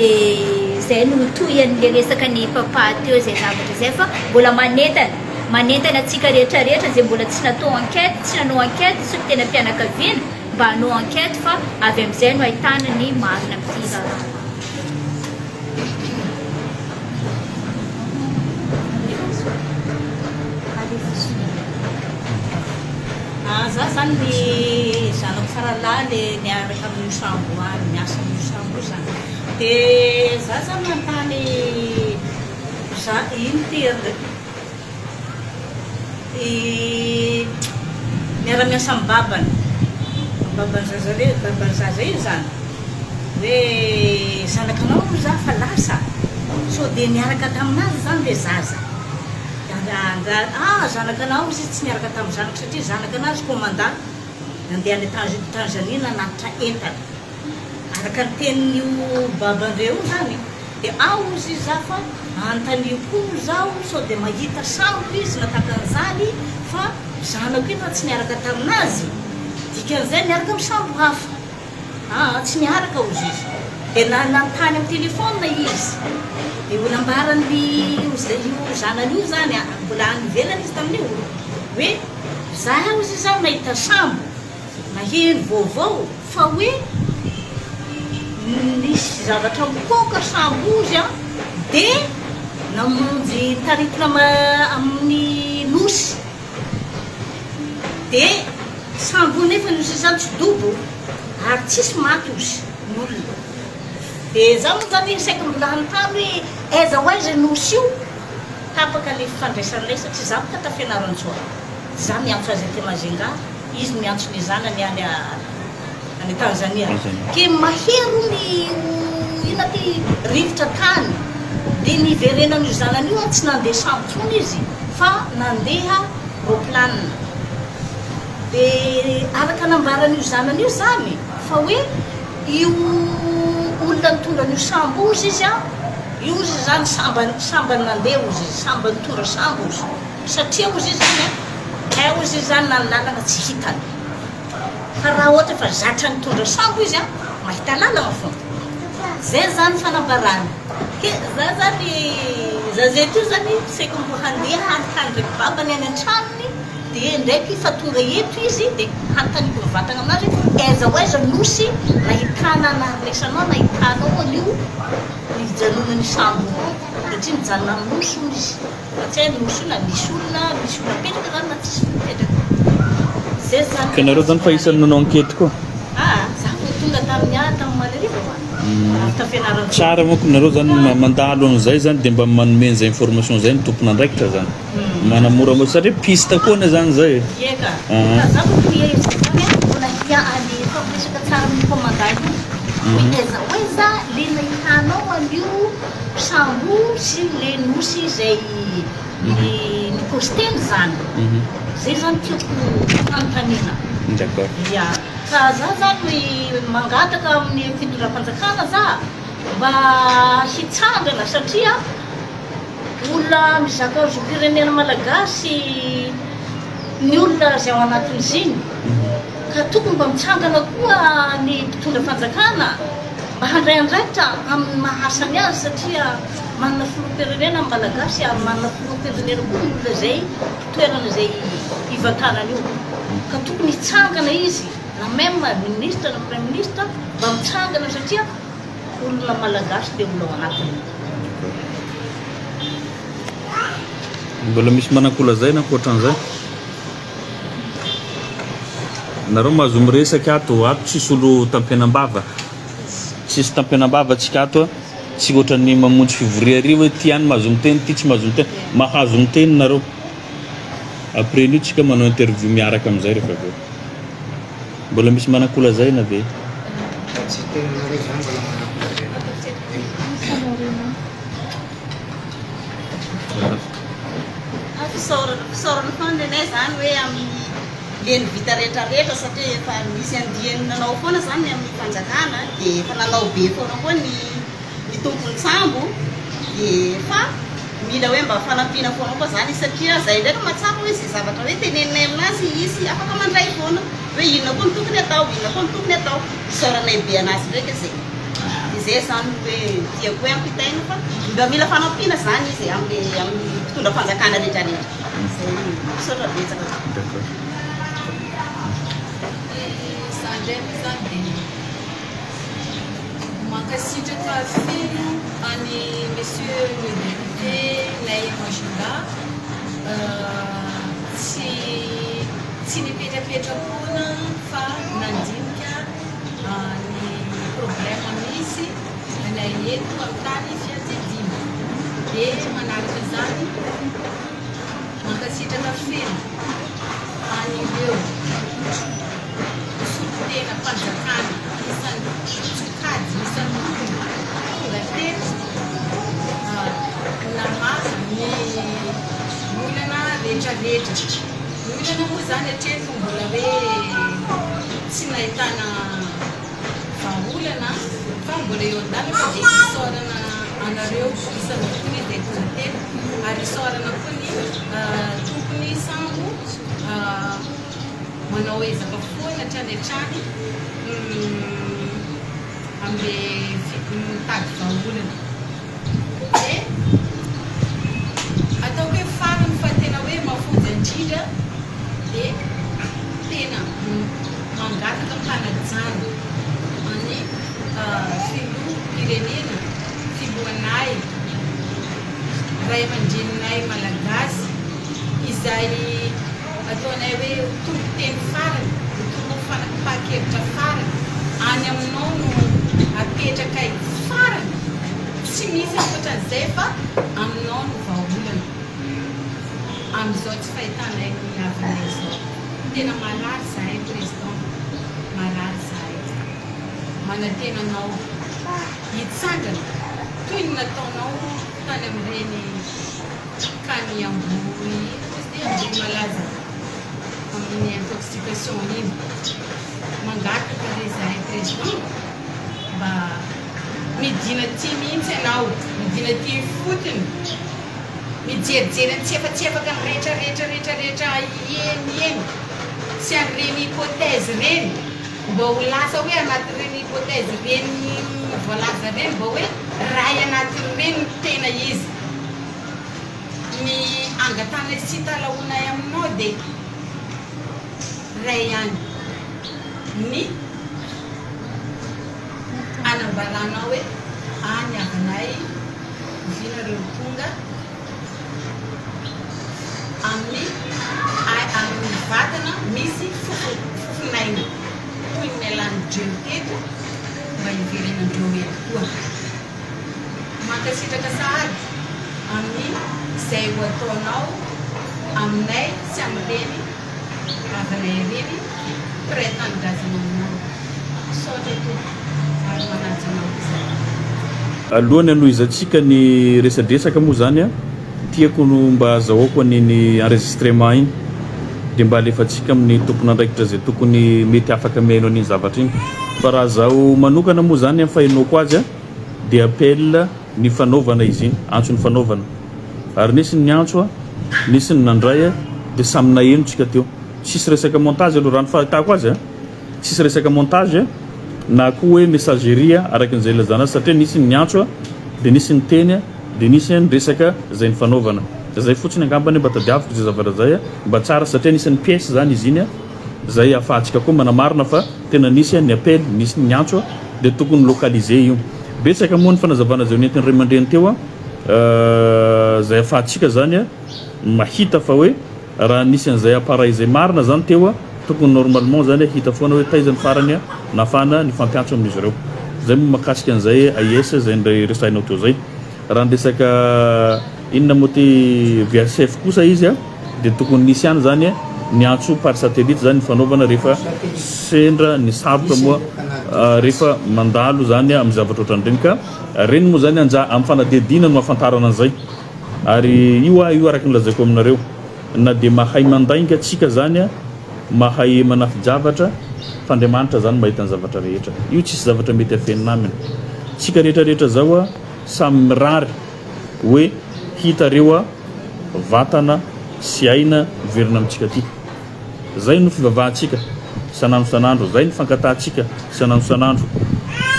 zay no tohian'le resaka ny papa teo zay zavatra zay fa mbola manentana manentana antsika rehetra rehetra zay mbola tsy natao enquête tsy nanao enquête solontenam-pianakaviana mba hanao enquête fa avy amizay no ahitana ny marina amin'ity raharaha. Za zany ny zanako faralahy le niaraka amin'io sambo any, miasa amin'io sambo io zany. De za zany nanontany za ino ty i miara miasa amin'ny babany, baban'ny zaza re, baban'ny zaza iny zany hoe zanakanao hono za fa lasa, sao de niaraka taminazy zany le zaza. Ah zanakanao izy tsy niaraka tamin'ny zanako satria zanakanazy commandant nandeha any Tanzanie nanatitra entana. Araka ny tenin'io babandreo io zany dia ao ozy izy za fa anontanio koa zaho sao dia mahita sambo izy na tahaka an'izany fa zanako io fa tsy niaraka taminazy dikan'izay niaraka amin'ny sambo hafa. Aa tsy miaraka ozy izy. Dia na nanontany amin'ny téléphone izy. Dia ho nambaran'ny io zanany io zany, mbola any ivelany izy tamin'io, hoe za ozy izy zany nahita sambo, naheno vaovao fa hoe nisy zavatra mipoaka sambo ozy an, dia namonjy taritina amin'ny nosy. Dia sambo nefa ny sisa tsy dobo ary tsisy maty ozy ny olona. Dia za moa zany saika mbola hanontany hoe aiza ho aiza io nosy io, tapaka le fifandraisanay satria za boka ta Fianarantsoa, za miantso azy aty Majunga, izy miantso ny zanany any any Tanzania. Ke mahery hono io inona ty rivotra tany, dia niverenan'io zanany io tsy nandeha sambo tsony izy fa nandeha roplanina. Dia araka nambaran'io zanany io zany fa hoe io olona nitondra an'io sambo ozy izy an, io ozy izy zany sambany sambany nandeha ozy izy, sambany nitondra sambo ozy, satria ozy izy zany an, hay ozy izy zany na ny lalana tsy hitany. Fa raha ohatra efa zatra nitondra sambo izy an, mahita lalana fona. Zay zany fanambarany. Ke za zany zaza eto io zany saika mbo handeha hanontany ndraiky babany any antranony de ndraiky fa tonga eto izy de hanontaniako mivantagna aminazy hoe aiza ho aiza nosy nahitana naharenesanao nahitanao an'io nijanonan'io sambo io satria nijanona amin'ny nosy hono izy. Fa tsy hay nosy io na misy olona, misy olona mipetraka zany na tsisy olona mipetraka. Zay zany Ka nareo zany fa isan'ny nanao enquête koa? Aa, za vao tonga tamin'ny ahy tamin'ny omaly hariva hoa, avy tao Fianarantsoa. Tsara manko nareo zany mandalo an'izay zany dia mba manome an'izay information zay ny tompon'andraikitra zany. Manamora satria piste koa anie zany zay e. Ie ka. Ka za manko ie zay zany an, mbola hia hifampiresaka tsara amin'ny commandant io hoe aiza ho aiza le nahitanao an'io Sambo sy le nosy izay ni-posteny zany. Zay zany tiako hanontaniana. D'accord. Ya. Ka za zany mangataka amin'ny fitondram-panjakana za mba hitsangana satria olona mizaka zom-pirenena malagasy ny olona izay ao anatin'izy iny. Ka tokony mba mitsangana koa ny mpitondra fanjakana mba handray andraikitra amin'ny maha asany azy satria manana filoham-pirenena ny Malagasy ary manana filoham-pirenena koa ny olona izay toerana izay hivantanany io. Ka tokony hitsangana izy na même ministre na praiminisitra mba mitsangana satria olona Malagasy le olona ao anatiny. Mbola misy manan-kolazaina ankoatran'izay? Nareo mahazo miresaka ato, ato tsisy olo tampenam-bava. Tsisy tampenam-bava tsika ato a. Tsy ohatran'ny mamonjy fivoria ary hoe ty any mahazo miteny, ty tsy mahazo miteny. Mahazo miteny nareo. Après an'io tsika manao interview miaraka amin'izay rehefa avy eo. Mbola misy manan-kolazaina ve? Tsy teninareo izany mbola manan-kolazaina. Fisaorana, fisaorana foana nenay zany hoe amin'ny le ny vita rehetra rehetra satria efa nisy andiany nanao foana zany ny amin'ny fanjakana dia efa nanao be foana koa ny ny tompon'ny sambo dia fa mila hoe mba fanampiana foana koa zany izy satria zay ndraiky mahatsapa hoe izay zavatra hoe teneninay aminazy izy afaka mandray foana hoe inona koa no tokony atao, inona koa no tokony atao, isaoranay be anazy ndraiky zay. Izay izany no hoe tiako hoe ampitaina fa mba mila fanampiana izany izy e, amin'ny amin'ny mpitondra fanjakana rehetra rehetra. Izay, misaotra betsaka. D'accord. Za indray moa izany dia mankasitraka feno an'i Monsieur le député Nay Majunga tsy tsy nipetrapetra-poana fa nandinika ny problème misy anay eto amin'ny tany fiadidiana. Dia manaraka izany, mankasitraka feno an'ireo solontenam-panjakana isan-tsokajy, isan-tokony tonga teto namaha ny olana rehetrarehetra. Ny olana moa izany hatreto mbola hoe tsy nahitana vahaolana fa mbola eo an-dalana dia isaorana anareo isan-tokony izay tonga teto ary isaorana koa ny tompony sambo manao ezaka foana hatrany hatrany amin'ilay mitady vahaolana. Dia ataoko hoe farany fa tena hoe mafonja indrindra dia tena mangataka am-panajana an'i Filoham-pirenena, Filohanay, Ray aman-dreninay Malagasy izay ataonay hoe ho tompon-teny farany, ho tompon-fanapahan-kevitra farany, any aminao no apetrakay farany. Tsy misy ankoatran'izay fa aminao no vahaolana amin'izao tsy fahitanay ny havanay izao. Tena marary izahay Président, marary izahay. Manantena anao hitsangana toy ny nataonao tany amin'ireny kany Ambohi, inona moa izy ity, Ambohimalaza amin'ny intoxication iny. Mangataka re izahay Président mba. Midina aty mihitsy ianao, midina aty ifotony, mijerijery antsiafatsiafaka ny rehetra rehetra rehetra rehetra eny eny sy an'ireny hypothèse ireny, mba ho lasa hoe anatin'ireny hypothèse ireny voalaza ireny mba hoe ray anatin'ireny no tena izy. Ny angatahanay sy italahoanay aminao dia ray ihany ny. Anambaranao hoe any havanay oviana reo tonga amin'ny amin'ny vatana misy fofonaina toy ny nialan'ny dreo teto mba hiverenandreo eto koa. Mankasitraka sahady amin'ny izay ho ataonao aminay sy amin'ireny havanay ireny mpiray tanindrazana aminao. Misaotra tompoko ary manaja anao izay. Alohan'ny hanohizantsika ny resadresaka moa zany a, tiako no mba azahoako an'iny enregistrement iny dia mba alefantsika amin'ny tompon'andraikitra izay tokony mety afaka mihaino an'iny zavatra iny. Fa raha zaho manokana moa zany amin'ny fahenoako azy a, dia appel nifanaovana izy iny, antso nifanaovana. Ary nisy ny niantso a, nisy ny nandray a, dia samy naheno tsika teo. Tsisy resaka montage aloha raha ny fahitako azy a. Tsisy resaka montage na koa hoe messagerie araka izay ilazana azy satria nisy ny niantso dia nisy niteny dia nisy ny resaka izay nifanaovana. Zay fotsiny angambany mba tadiaviko izay zavatra izay mba tsara satria anisan'ny pièce izany izy iny izay ahafahantsika koa manamarina fa tena nisy ny appel, nisy ny niantso dia tokony localiser io. Betsaka moa ny fanazavana izay nentin'ny ray aman-dreny teo izay ahafahantsika izany. mahita fa hoe raha nisy an'izay appareil izay marina zany teo tokony normalement zany hita foana hoe taiza ny farany nahafahana nifampiantso amin'izy ireo. Zay moa mahakasika an'izay AIS izay resahinao teo zay. Raha ny resaka inona moa ty VHF kosa izy dia tokony nisy ihany zany ny antso par satellite zany nifanaovana rehefa sendra ny sarotra moa rehefa mandalo zany amin'ny zavatra ohatran'ireny ka reny moa zany anja amin'ny fanadihadiana no ahafantarana an'izay ary io io araka ny lazaiko aminareo na dia mahay mandainga tsika zany mahay manafi-javatra fa Andriamanitra zany mahita ny zavatra rehetra io tsisy zavatra mety afenina aminy tsika rehetra rehetra zao samy mirary hoe hita reo vatana sy aina miverina amintsika aty. Zay no fivavahantsika isan'andro isan'andro, zay no fankatahantsika isan'andro isan'andro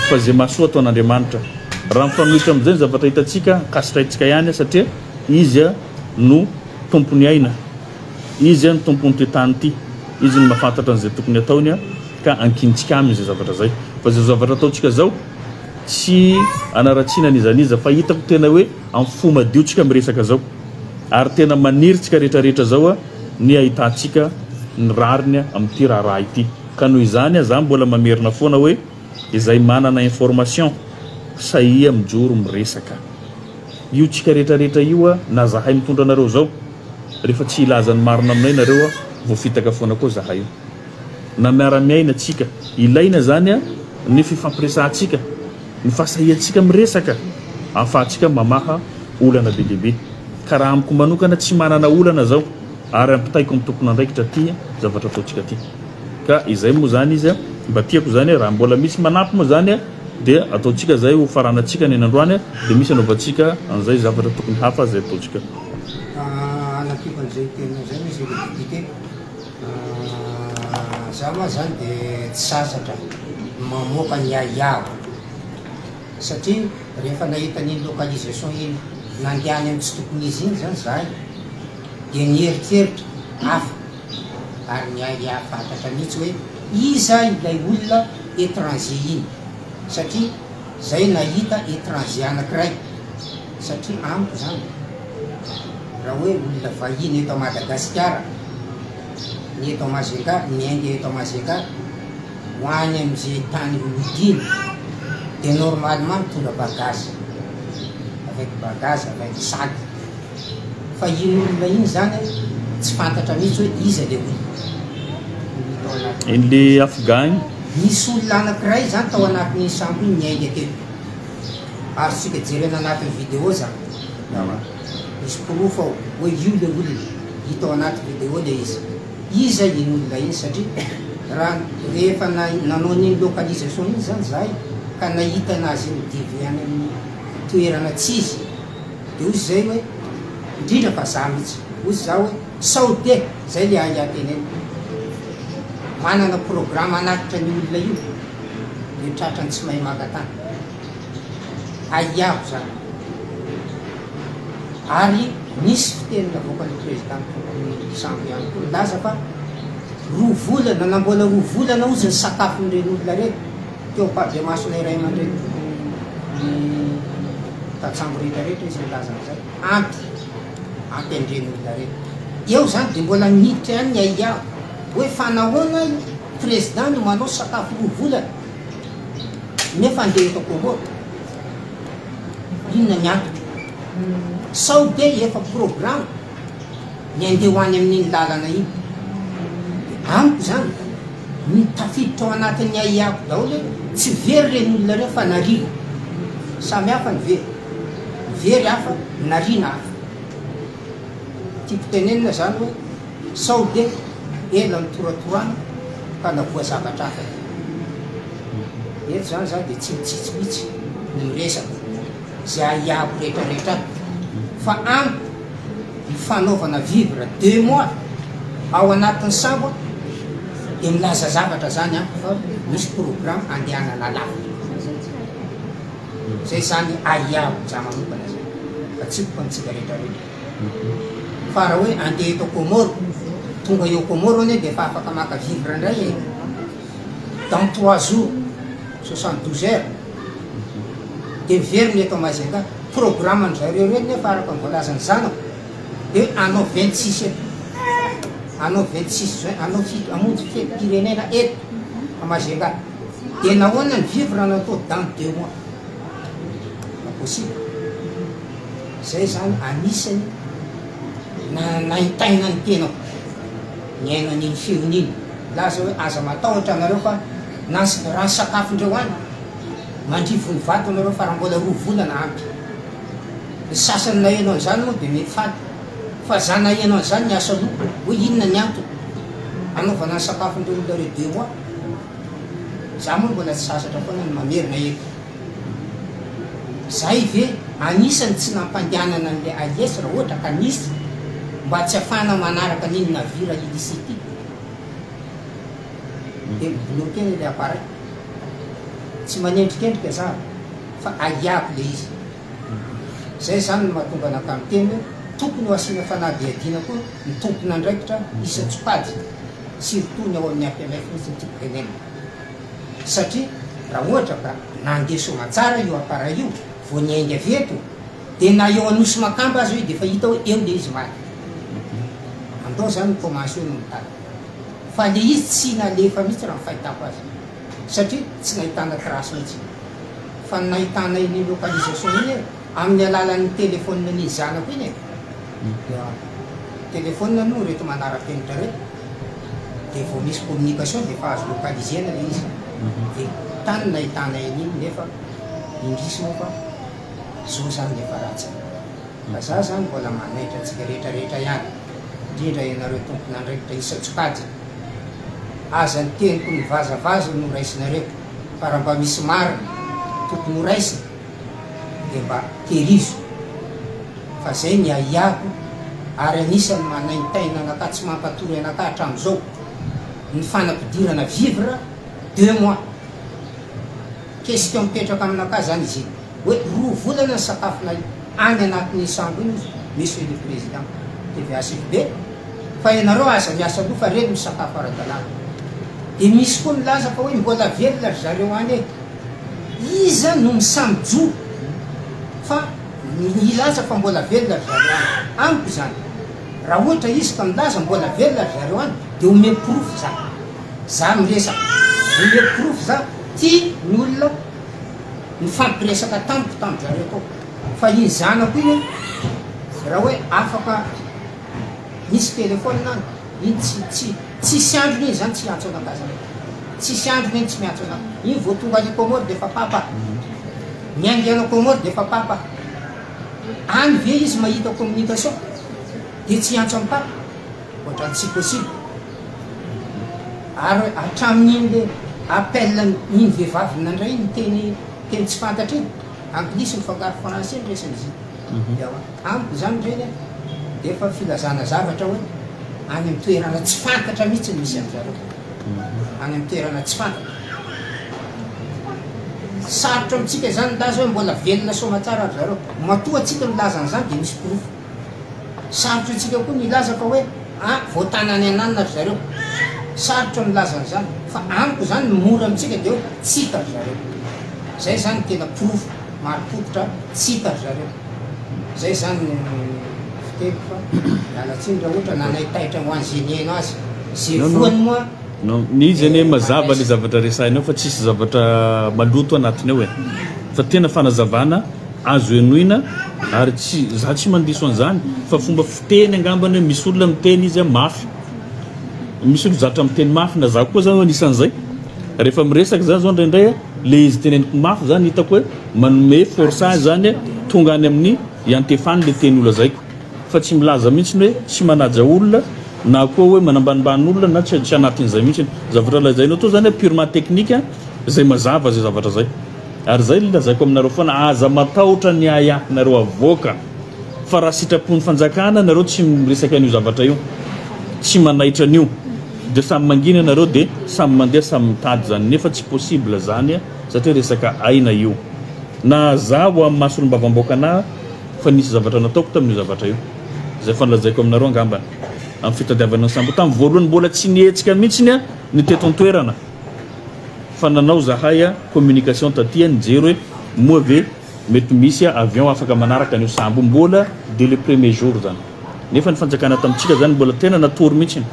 fa ze mahasoa ataon'Andriamanitra. Raha mifanohitra amin'izay ny zavatra hitantsika, ankasitrahintsika ihany satria Izy no Tompon'ny aina, Izy no Tompon'ity tany ity, Izy no mahafantatra an'izay tokony ataony ka ankinintsika aminy izay zavatra izay. Fa izao zavatra ataontsika izao tsy anaratsiana n'iza n'iza fa hitako tena hoe amin'ny fo madio tsika miresaka zao ary tena maniry tsika rehetra rehetra zao ny ahitantsika ny rariny amin'ity raharaha ity ka noho izany za mbola mamerina foana hoe izay manana information sahia mijoro miresaka io tsika rehetra rehetra io na zahay mitondra anareo zao rehefa tsy hilaza ny marina aminay nareo voafitaka foana koa zahay io. na miara-miaina tsika. Ilaina zany ny fifampiresahantsika, ny fahasahiantsika miresaka ahafahantsika mamaha olana be dia be. Ka raha amiko manokana tsy manana olana zao ary ampitaiko amin'ny tompon'andraikitra ty zavatra ataontsika ty. Ka izay moa zany izy mba tiako zany raha mbola misy manampy moa zany dia ataontsika zay ho faranantsika ny androany dia misy anaovantsika an'izay zavatra tokony hafa zay ataontsika. Hanampiako an'izay teninao izay Monsieur le député. Za ma zany de tsy sasatra mamoaka ny ahiahiko satria rehefa nahita an'iny localisation iny nandeha any amin'ny tsy tokony izy iny zany zahay de nieritreritra hafa ary niahiahy fatratra mihitsy hoe iza ilay olona étranger iny satria zay nahita étranger anakiray satria amiko zany Raha hoe olona vahiny eto Madagasikara, ny eto Majunga, miainga eto Majunga ho any amin'izay tany hodiana dia normalement mitondra bagage, avec bagage, avec sac. Fa iny olona iny zany tsy fantatra mihitsy hoe iza le olona. Tao anatin'ny. Iny le Afghan iny. Nisy olona anankiray zany tao anatin'iny sambo iny niainga teto. Azontsika jerena anatin'ny vidéo zany. Misy porofo ao hoe io le olona, hita ao anaty vidéo le izy. Iza iny olona iny satria raha rehefa nanao an'iny localisation iny zany zahay ka nahita anazy iny mi-devier any amin'ny toerana tsy izy de hozy zay hoe indrindra fa za mihitsy hozy za hoe sao de zay le ahiahy teneniko manana programme hanatitra an'io olona io de tratrany tsy mahay maka tany. Ahiaho izany. Ary nisy fiteny navoakan'ny président tompon'ny sambo ihany koa nilaza fa roa volana na mbola roa volana ozy ny sakafon'ireny olona ireny teo ampahabemasonay ray aman-dreny tompon'ny tantsambo rehetra rehetra izy nilaza an'izay. Ampy, ampy an'ireny olona ireny. Eo izany dia mbola niditra ihany ny ahiaho hoe fa nahoana i président no manao sakafo roa volana? Nefa andeha eto Comore? Inona ny antony? Sao dia efa programme ny andeha ho any amin'iny lalana iny? Dia amiko izany, ny tafiditra ao anatin'ny ahiahiko daholo hoe tsy very ireny olona ireo fa nariana. Samy hafa ny very. Ny very hafa, ny nariana hafa. Tiako tenenina izany hoe Sao dia ela nitoratorana ka navoa zavatra hafa e. Eto zany za dia tsy mitsitsy mitsy ny miresaka ze ahiahiko rehetra rehetra ato fa amiko ny fanaovana vivre deux mois ao anatin'ny sambo dia milaza zavatra zany amiko fa misy programme andehanana lavitra. Zay zany ahiahiko za manokana zay fa tsy ko antsika rehetra rehetra. Fa raha hoe andeha eto Comore, tonga eo Comore anie dia efa afaka maka vivre indray e! Dans trois jours, 72 heures, dia miverina eto Majunga. Programme-ndry zareo ireny nefa araka ny voalazan'ny zanako. Dia hoe hanao 26 eto, hanao 26 juin, hanao fito, hamonjy fetim-pirenena eto à Majunga. Dia nahoana ny vivre no atao dans deux mois? Pas possible. Zay zany anisany nanaintaina ny tenako nihaino an'iny feony iny. Milaza hoe aza matahotra nareo fa na raha ny sakafondreo any mandrivony vato nareo fa raha mbola roa volana ampy. Ny sasany naheno an'izany moa dia mety faty fa za naheno an'izany niasa loha hoe inona ny antony anaovana ny sakafon'ireo olona ireo deux mois. Za moa mbola tsy sasatra foana ny mamerina eto. Zay ve anisany tsy nampandehanana an'ilay AIS raha ohatra ka nisy mba tsy afahana manaraka an'iny navire illicite iny? Dia mi-bloquer ilay appareil. Tsy manendrikendrika za fa ahiako ilay izy. Zay zany no mahatonga anakahy miteny hoe tokony ho asiana fanadihadiana koa ny tompon'andraikitra isan-tsokajiny surtout ny ao amin'ny APMF mihitsy no tiako tenenina. Satria raha ohatra ka nandeha soamantsara io appareil io vao niainga avy eto dia na eo Anosy Makamba aza io dia efa hita hoe eo le izy maty. Andao zany mi-commence eo no mitady. Fa le izy tsy nalefa mihitsy raha ny fahitako azy. Satria tsy nahitana trace mihitsy. Fa ny nahitana iny localisation iny e, amin'ny alalan'ny téléphone n'iny zanako iny e. Dia téléphone aloha ireto manara-penitra ireto. Dia vao misy communication dia efa azo localiser-na ilay izy. Dia tany nahitana an'iny nefa indrisy moa fa zao zany ny efa ratsiny. Fa za zany mbola manaitra antsika rehetra rehetra ihany, indrindra ianareo tompon'andraikitra isan-tsokajiny. Aza ny teniko mivazavaza no raisinareo fa raha mba misy marina tokony ho raisina dia mba tehirizo fa zay ny ahiahiko ary anisan'ny manaintaina anakahy tsy mampatory anakahy hatramin'izao ny fanampidirana vivre deux mois. Question mipetraka aminakahy zany izy iny hoe roa volana ny sakafonay any anatin'iny sambo iny ozy Monsieur le Président TVACFB fa ianareo aza miasa loha fa reny misakafo ara-dalàna. Dia misy koa milaza fa hoe mbola velona ry zareo any e! Iza no misahy mijoro fa hilaza fa mbola velona ry zareo any? Amiko izany raha ohatra izy ka milaza mbola velona ry zareo any dia omeo porofo za. Za miresaka. Omeo porofo za ty ny olona nifampiresaka tamiko tamin zareo tao. Fa iny zanako iny raha hoe afaka misy telephone any iny tsy tsy tsisy androny iny zany tsy hiantso anakahy zany. Tsisy androny iny tsy miantso anakahy. Iny vao tonga any Comores de efa papa. Miainga any Comores de efa papa. Any ve izy mahita communication de tsy hiantso an'i papa? Ohatran'ny tsy possible. Ary hatramin'iny le appel iny vehivavy nandray iny teny teny tsy fantatra iny, anglisy mifangaro français ny resany izy iny. Dia amiko izany ireny an, dia efa filazana zavatra hoe any amin'ny toerana tsy fantatra mihitsy no misy an-dry zareo. Any amin'ny toerana tsy fantatra. Sarotra amintsika izany milaza hoe mbola velona soamatsara ry zareo. Matoa antsika milaza an'izany dia misy porofo. Sarotra antsika koa ny hilaza fa hoe ah voatana any ananona ry zareo. Sarotra ny milaza an'izany. Fa amiko izany ny mora amintsika dia hoe tsy hita ry zareo. Izay izany no tena porofo marim-pototra tsy hita ry zareo. Izay izany ny fiteniko fa miala tsiny raha ohatra nanaitaitra ho an'izay nihaino azy. Izay voany moa Non, ny izy anie dia mazava le mandraisa. zavatra resahina ao fa tsisy zavatra maloto anatiny ao e. Fa tena fanazavana Azo henoina ary tsy za tsy mandiso an'izany fa fomba fiteny angambany hoe misy olona miteny izy mafy, misy olona zatra miteny mafy na za koa zany anisan'izay, rehefa miresaka za zao indraindray le izy teneniko mafy zany hitako hoe manome force ahy zany tonga any amin'ny iantefany le teny holazaiko fa tsy milaza mihitsy hoe tsy manaja olona na koa hoe manambanimbany olona na tsy tsy anatin'izay mihitsy, zavatra lazainao to zany purement technique zay mazava zay zavatra zay. Ary zay le lazaiko aminareo foana, aza matahotra ny ahiahinareo avoaka fa raha sitrapon'ny fanjakana nareo tsy miresaka an'io zavatra io, tsy manaitra an'io de samy mangina nareo de samy mandeha samy mitady zany nefa tsy possible zany satria resaka aina io. Na zaho amin'ny maha solombavambaoka anah fa nisy zavatra nataoko tamin'io zavatra io zay efa nolazaiko aminareo angambany amin'ny fitadiavana ny sambo tamin'ny voalohany mbola tsy nihetsika mihitsiny ny teto an-toerana. Fa nanao zahay communication taty nijery hoe moa ve mety misy avion afaka manaraka an'io sambo io, mbola dès le premier jour zany. Nefa ny fanjakana tamintsika zany mbola tena natory mihitsy.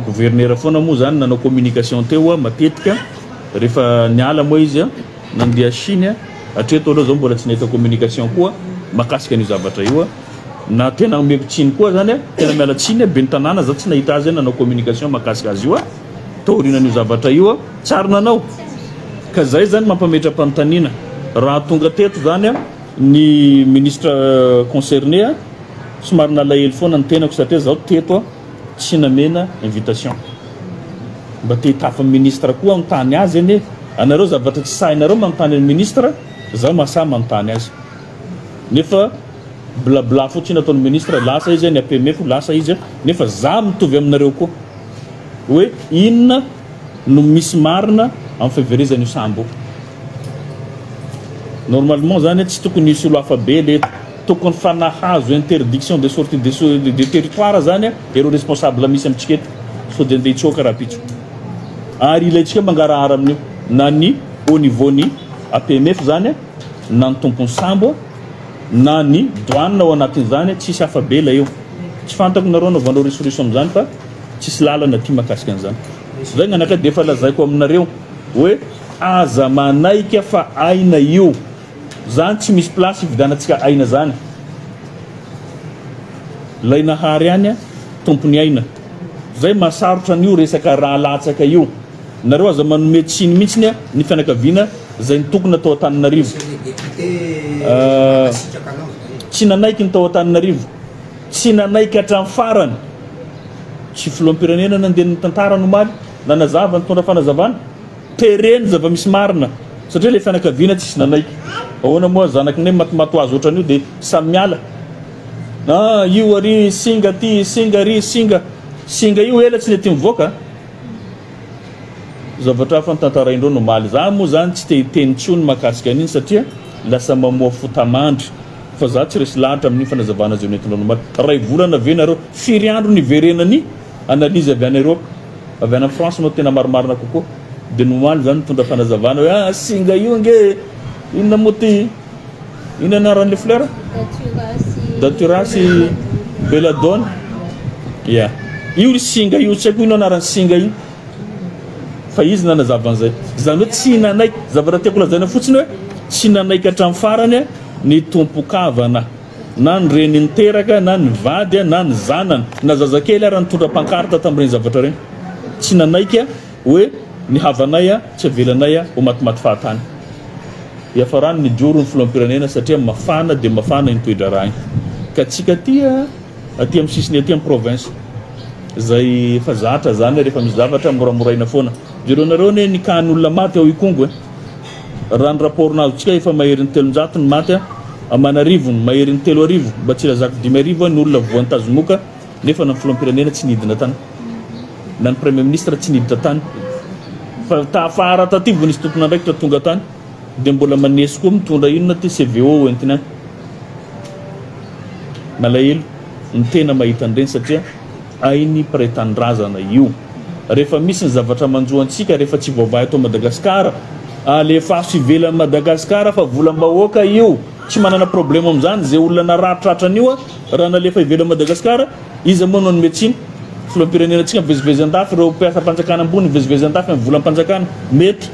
Gouverneur foana moa zany nanao communication teo matetika rehefa niala moa izy nandeha Chine, hatreto aloha zao mbola tsy nahita communication koa mahakasika an'io zavatra io. Na tena omeko tsiny koa zany, tena miala tsiny ben'ny tanàna za tsy nahita azy nanao communication mahakasika azy io taorianan'io zavatra io, tsy ary nanao. Ka zay zany mampametra-panontaniana raha tonga teto zany ny ministre concerné. Somary nalahelo foana ny tenako satria zaho teto tsy namena invitation. Mba te hitafa amin'ny ministre koa hanontany azy anie. Anareo zavatra tsy sahinareo manontany an'ny ministre, zaho mahasahy manontany azy. Nefa blabla fotsiny ataon'ny ministre, lasa izy ny APMF, lasa izy, nefa za mitovy aminareo koa. Hoe inona no misy marina amin'ny fiverezan'io sambo io. Normalement zany tsy tokony hisy olo hafa be le tokony fa nahazo interdiction de sortie de de territoire zany ireo responsable misy amintsika eto sao de andeha hitsoaka rahampitso ary ilaintsika mangarahara amin'io na ny au niveau ny APMF zany na ny tompon'ny sambo na ny douane ao anatin'izany tsisy hafa be ilay eo tsy fantako nareo anaovanao risoriso amin'izany fa tsisy lalana aty mahakasika an'izany zay ny anakay de efa lazaiko aminareo hoe Aza manaika fa aina io. Zany tsy misy place hividianantsika aina zany. Lay Nahary any tompony aina. Zay mahasarotra an'io resaka ra latsaka io. Nareo aza manome tsiny mihitsiny ny fianakaviana zay nitokona tao Antananarivo. Tsy nanaiky ny tao Antananarivo. Tsy nanaiky hatramin'ny farany. Tsy filoham-pirenena nandeha nitantara ny omaly, nanazava, nitondra fanazavana. Tereny zava-misy marina satria ilay fianakaviana tsisy nanaiky. Ahoana moa zanaky ny matimaty ho azy ohatran'io dia samy miala. Ah io ary singa ty, singa ary singa. Singa io ela tsy nety nivoaka. Zavatra hafa notantaraindreo no omaly. Za moa zany tsy te hiteny intsony mahakasika an'iny satria lasa mamoa fota-mandry. Fa za tsy resy lahatra amin'iny fanazavana izay nentinao omaly. Ray volana ve nareo? Firy andro niverenan'ny analyse avy any Europe? Avy any France no tena marimarina kokoa. Dia ny omaly zany nitondra fanazavana hoe ah singa io ange inona moa ty? Inona anaran'le fleur? Datura sy Belladonna. Ya. Io ry singa io tsy haiko inona anaran'ny singa io. Fa izy nanazava an'izay. Izany hoe tsy nanaiky, zavatra tiako lazaina fotsiny hoe tsy nanaiky hatramin'ny farany ny tompon-kavana. Na ny reny niteraka, na ny vady, na ny zanany, na zazakely ara nitondra pancarte tamin'ireny zavatra ireny. Tsy nanaiky hoe ny havanay tsy avelanay ho matimaty fahatany. Hiafarany nijoro ny filoham-pirenena satria mafana dia mafana iny toe-draharaha iny. Ka tsika aty aty amin'ny sisiny aty amin'ny province izay efa zatra zany rehefa misy zavatra moramoraina foana. Jerenareo anie ny cas n'olona maty ao Ikongo e. Raha ny rapport nahazotsika efa maherin'ny 300 ny maty aman'arivony, maherin'ny 3000, mba tsy ilazako 5000 ny olona voan'ny tazomoka nefa na ny filoham-pirenena tsy nidina tany, na ny premier ministre tsy niditra tany fa tafara taty vao nisy tompon'andraikitra tonga tany dia mbola manesy koa mitondra inona ty CVO hoentiny any. Malahelo ny tena mahita an'ireny satria Hain'ny mpiray tanindrazana io. Rehefa misy ny zavatra manjo antsika rehefa tsy voavaha eto Madagascar, alefaso ivelan'i Madagascar fa volam-bahoaka io. Tsy manana problème amin'izany izay olona narary tratran'io raha nalefa ivelan'i Madagascar, iza moa no hanome tsiny? Filoham-pirenenantsika mivezivezy andafy, ireo mpiasam-panjakana ambony mivezivezy andafy amin'ny volam-panjakana. Mety.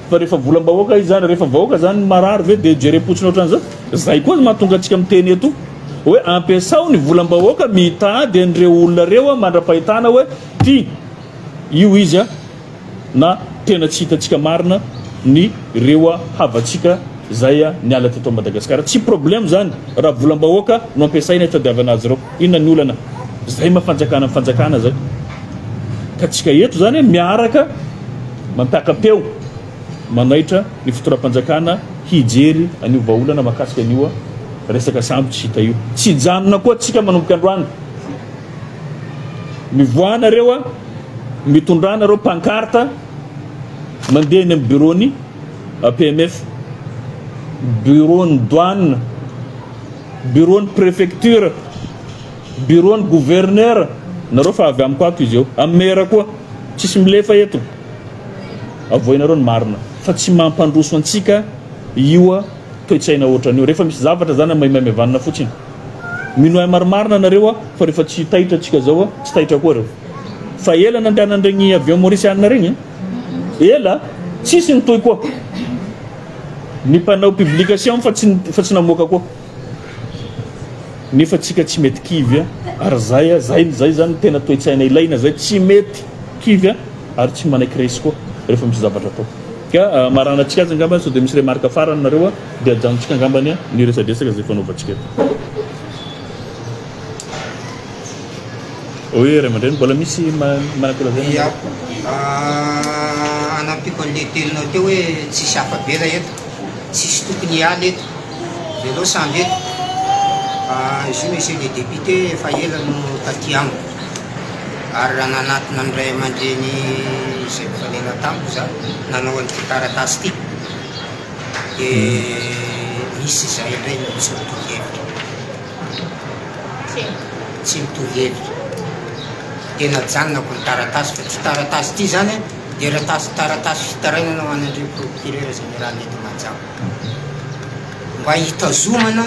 Fa rehefa volam-bahoaka izy zany, rehefa vahoaka zany marary ve dia jerem-potsiny ohatran'izao? Zay koa mahatonga antsika miteny eto. Hoe ampiasao ny volam-bahoaka mitady an'ireo olona ireo mandra-pahitana hoe ty io izy na tena tsy hitantsika marina ny reo havantsika zay niala teto Madagascar. Tsy problème zany raha volam-bahoaka no ampiasaina hitadiavana azy ireo. Inona ny olana? Zay maha fanjakana ny fanjakana zay. Ka tsika eto zany miaraka mampiaka-peo. Manaitra ny fitondram-panjakana hijery an'io vahaolana mahakasika an'io resaka sambo tsy hita io. Tsy hijanona koa tsika manomboka androany. Mivoaha nareo a, mitondrà nareo pancarte mandeha eny amin'ny bureau-ny APMF, bureau-ny douane, bureau-ny préfecture, bureau-ny gouverneur, nareo fa avy amiko ato izy eo, amin'ny maire koa, tsisy milefa eto. Avoahinareo ny marina fa tsy mampandroso antsika io toe-tsaina ohatran'io. Rehefa misy zavatra zany amaimaimaivanina fotsiny. Mino ahy marimarina nareo a fa rehefa tsy taitra tsika zao a tsy taitra koa reo. Fa ela nandehanan'iregny avion mauriciana regny e. Ela tsisy nitohy koa. Ny mpanao publication fa tsy fa tsy namoaka koa. Nefa tsika tsy mety kivy a ary zay a zay zay zany tena toe-tsaina ilaina zay tsy mety kivy a ary tsy manaiky resy koa rehefa misy zavatra atao. Ka maranantsika azy angamba sao dia misy remarque farany nareo a dia ajanontsika angambany ny resadresaka izay fanaovantsika eto. Oe ray aman-dreny mbola misy manan-kolazaina Ia, hanampiako an'ilay teninao teo hoe tsisy afa-bela eto, tsisy tokony hiala eto, velao samby eto. Izy io monsieur le député efa ela no taty amiko ary raha nanatona ny ray aman-dreny izay nifanena tamiko za nanao an'ity taratasy ity dia misy izahay indray no tsy mitovy hevitra. Tsy mitovy hevitra. Dia najanonako ny taratasy fa ity taratasy ity izany dia ratasy taratasy fitarainana ho an'Andriam Procureur Général eto Mahajanga. Mba hitazomana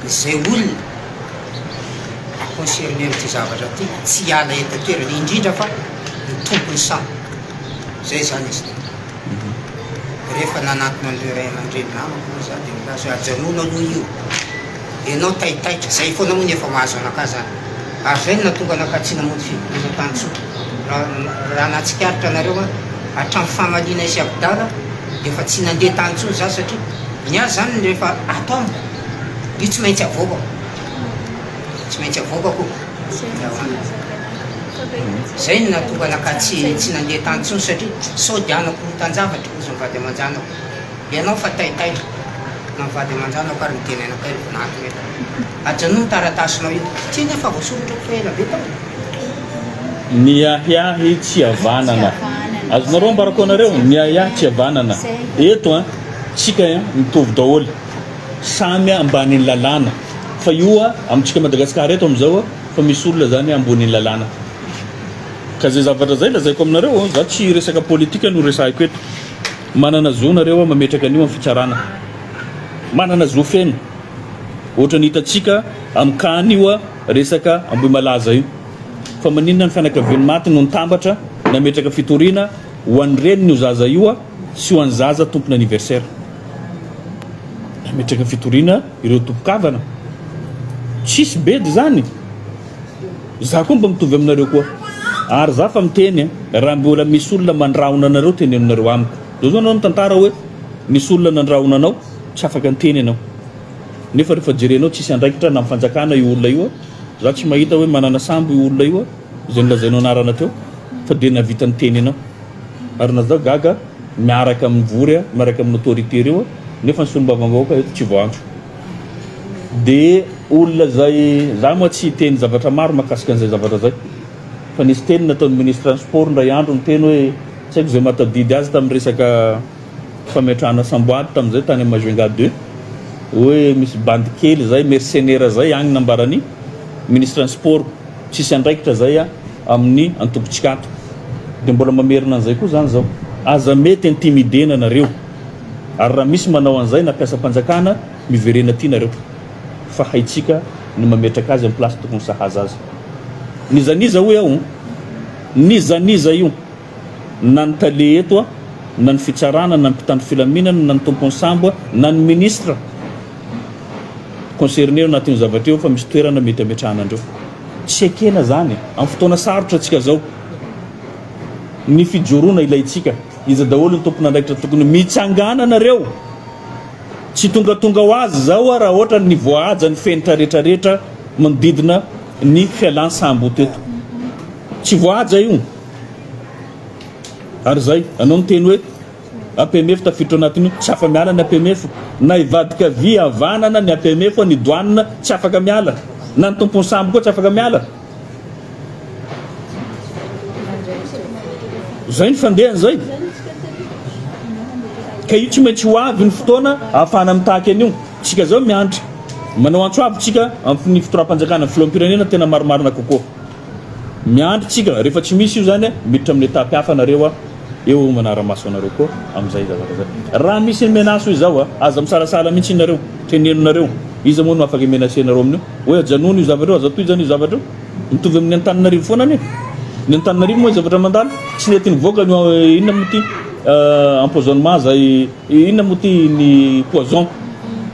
izay olona concerné amin'ity zavatra ity tsy hiala eto an-toerana, indrindra fa ny tompon'ny saha. Izay izany izy ity. Rehefa nanatona an'ireo ray aman-dreny namako moa za dia nilaza hoe ajanona aloha io, ianao taitaitra, zay foana moa no efa mahazo anakahy zany, ary zay no nahatonga anakahy tsy namonjy fivoriana tany intsony, raha raha nahatsikaritra anareo an, hatramin'ny famaliana sy Abdala dia efa tsy nandeha tany intsony za satria ny ahy zany rehefa ato amiko io tsy maintsy avoakako, tsy maintsy avoakako io. Zay no nahatonga anakahy tsy tsy nandeha tany intsony satria sao dia hanakorotan-javatra hozy ny vady aman-janako. Ianao fa taitaitra. Na ny vady aman-janako ary niteny anakahy ry vinanto hoe ajanony taratasinao io. Ty nefa voasoratra fa ela be tao. Ny ahiahy tsy havanana. Azonareo ambarako anareo, ny ahiahy tsy havanana. Eto an, tsika an, mitovy daholo. Samy ambanin'ny lalàna. Fa io a, amintsika Madagascar eto amin'izao a, fa misy olona zany ambonin'ny lalàna. Ka zay zavatra zay lazaiko aminareo a, za tsy resaka politika no resahiko eto. Manana zo nareo a mametraka an'io amin'ny fitsarana. Manana zo feno. Ohatran'ny hitantsika amin'ny can io a, resaka Ambohimalaza io. Fa maninona ny fianakavian'ny maty no nitambatra nametraka fitoriana ho an'ny reniny io zaza io a, sy ho an'ny zaza tompon'anniversaire. Nametraka fitoriana ireo tompon-kavana. Tsisy bedy zany. Za koa mba mitovy aminareo koa. Ary za fa miteny raha mbola misy olona mandrahona anareo tenenonareo amiko. Zao zao anao mitantara hoe nisy olona nandrahona anao tsy afaka niteny ianao. Nefa rehefa jerenao tsisy andraikitra na amin'ny fanjakana io olona io. Za tsy mahita hoe manana sambo io olona io izay nolazainao anarana teo fa dia nahavita niteny ianao. Ary na zao gaga miaraka mivory miaraka amin'ny autorité ireo nefa ny solombavambahoaka eto tsy voaantso. De olona zay, za moa tsy hiteny zavatra maro mahakasika an'izay zavatra zay fa nisy teny nataon'ny ministre ny sport indray andro niteny hoe tsy haiko zay mahatadidy azy tamin'ny resaka fametrahana samboady tamin'izay tany amin'ny Majunga deux hoe misy bandy kely zay mercenaire zay agny nambaran'ny ministre ny sport. Tsisy andraikitra zay amin'ny antokontsika ato. Dia mbola mamerina an'izay koa zany zao. Aza mety intimidena nareo. Ary raha misy manao an'izay na mpiasam-panjakana, miverena aty nareo. Fa haintsika ny mametraka azy amin'ny place tokony sahaza azy. N'iza n'iza hoy aho, n'iza n'iza io, na ny tale eto, na ny fitsarana, na ny mpitandro filaminana, na ny tompon'ny sambo, na ny ministre. Concerné ao anatin'io zavatra io fa misy toerana mety ametrahana andreo. Tsy ekena zany. Amin'ny fotoana sarotra antsika zao. Ny fijoroana ilaintsika. Iza daholo ny tompon'andraikitra tokony mitsangana nareo. Tsy tongatonga ho azy zao raha ohatra ny voahaja ny fenitra retraretra manodidina ny fialan sambo teto. Tsy voahaja io. Ary zay, anao niteny hoe APMF tafiditra ao anatin'io, tsy afa-miala ny APMF. Na hivadika vy havanana ny APMF, ny douane tsy afaka miala. Na ny tompon'ny sambo koa tsy afaka miala. Zay ny fandehany zay. Ka io tsy maintsy ho avy ny fotoana ahafahana mitaky an'io. Tsika zao miandry. Manao antso avo tsika amin'ny fitondram-panjakana, filoham-pirenena tena marimarina kokoa. Miandry tsika, rehefa tsy misy io zany miditra amin'ny étape hafa nareo a, eo manara-maso anareo koa amin'izay zavatra zay. Raha misy menace hoy zaho a, aza misalasala mihitsy nareo, teneno nareo. Iza moa no afaka hi-menacer nareo amin'io? Hoe ajanony io zavatra io, aza tohizana io zavatra io. Mitovy amin'ny Antananarivo foana anie. Ny Antananarivo moa zavatra mandalo, tsy nety nivoaka ny inona moa ity empoisonnement zay, inona moa ity ny poison,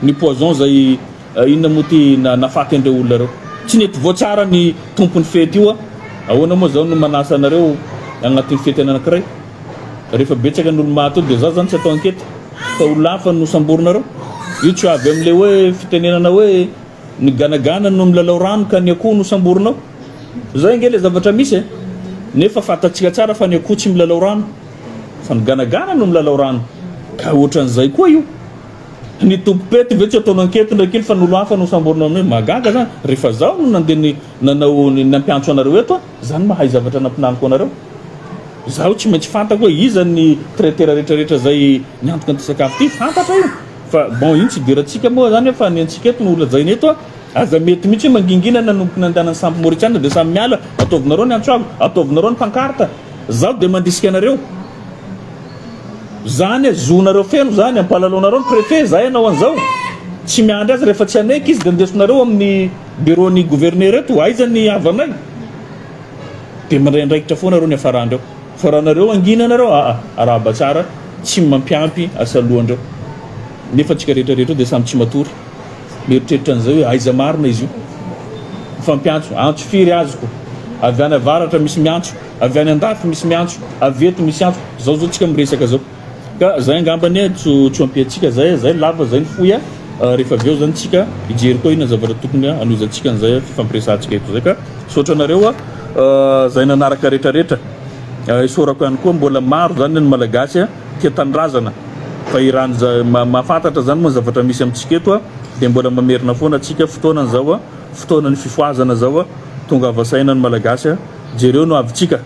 ny poison zay inona moa ity nafaty an'ireo olona ireo. Tsy nety voatsara ny tompon'ny fety io. Ahoana moa zao no manasa anareo agnatin'ny fety anankiray? Rehefa betsaka ny olo maty eo dia za zany tsy atao enquete fa olona hafa no samborinareo. Io tsy avy amin'ilay hoe fitenenana hoe ny ganagana no milalao rano ka ny akoho no samborinao. Zay ange ilay zavatra misy e. Nefa fantatsika tsara fa ny akoho tsy milalao rano fa ny ganagana no milalao rano. Ka ohatran'izay koa io. Ny tompom-pety ve tsy ataonao enquete ndraiky iny fa ny olo hafa no samborinao amin'io. Mahagaga zany. Rehefa zaho no nandeha nanao nampiantso anareo eto, za no mahay zavatra nampinaniko anareo. Izaho tsy maintsy fantako hoe iza ny traiteur rehetra rehetra izay niantoka an'ity sakafo ity, fantatra io fa bon iny tsy idirantsika moa zany fa ny antsika eto no holazaina eto a, aza mety mihitsy hoe mangingina nanomboka nandehanan'ny sampy mauritiana dia samy miala, ataovinareo ny antso avo, ataovinareo ny pancarte, zaho dia mandrisika anareo zany a, zonareo feno zany, ampalalaonareo ny préfet zahay hanao an'izao, tsy miandry azy rehefa tsy hanaiky izy dia andesinareo amin'ny bureau ny gouverneur eto, aiza ny havanay? Dia mandray andraikitra foana reo niafarandreo. Fa raha nareo angina nareo aa arahaba tsara tsy mampiampy asa lohandreo. Nefa antsika rehetra rehetra eo dia samy tsy matory mieritreritra an'izay hoe aiza marina izy io. Mifampiantso, antso firy azoko? Avy any avaratra misy miantso, avy any andafy misy miantso, avy eto misy antso. Zao zao tsika miresaka zao. Ka zay angamba anie tsy ho ampiantsika zay, zay lava zay ny fohy a, rehefa avy eo zany tsika hijery koa inona zavatra tokony hanohizantsika an'izay fifampiresahantsika eto zay ka misaotra anareo a zay nanaraka rehetra rehetra, isaorako ihany koa mbola maro zany ny malagasy tia tanindrazana fa i raha ny mahafantatra zany moa ny zavatra misy amintsika eto a dia mbola mamerina foana tsika fotoanany zao a, fotoanan'ny fifohazana zao a, tongava saina ny malagasy a, jereo ny ho avintsika.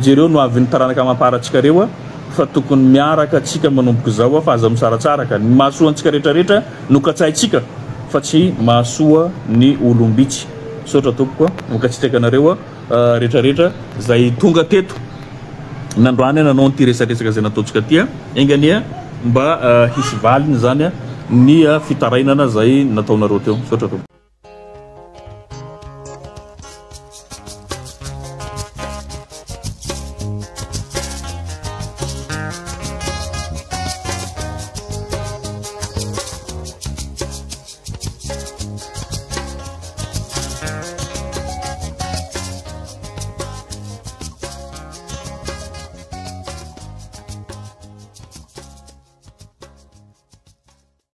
Jereo ny hoavin'ny taranaka amam-parantsika reo a, fa tokony miaraka tsika manomboka izao a, fa aza misaratsaraka, ny mahasoa antsika rehetra rehetra no katsahintsika fa tsy mahasoa ny olom-bitsy. Misaotra tompoko a, mankasitraka anareo a rehetra rehetra zay tonga teto nandroany nanao an'ity resadresaka zay nataontsika ty a, enga anie mba hisy valiny zany ny fitarainana zay nataonareo teo. Misaotra tompoko.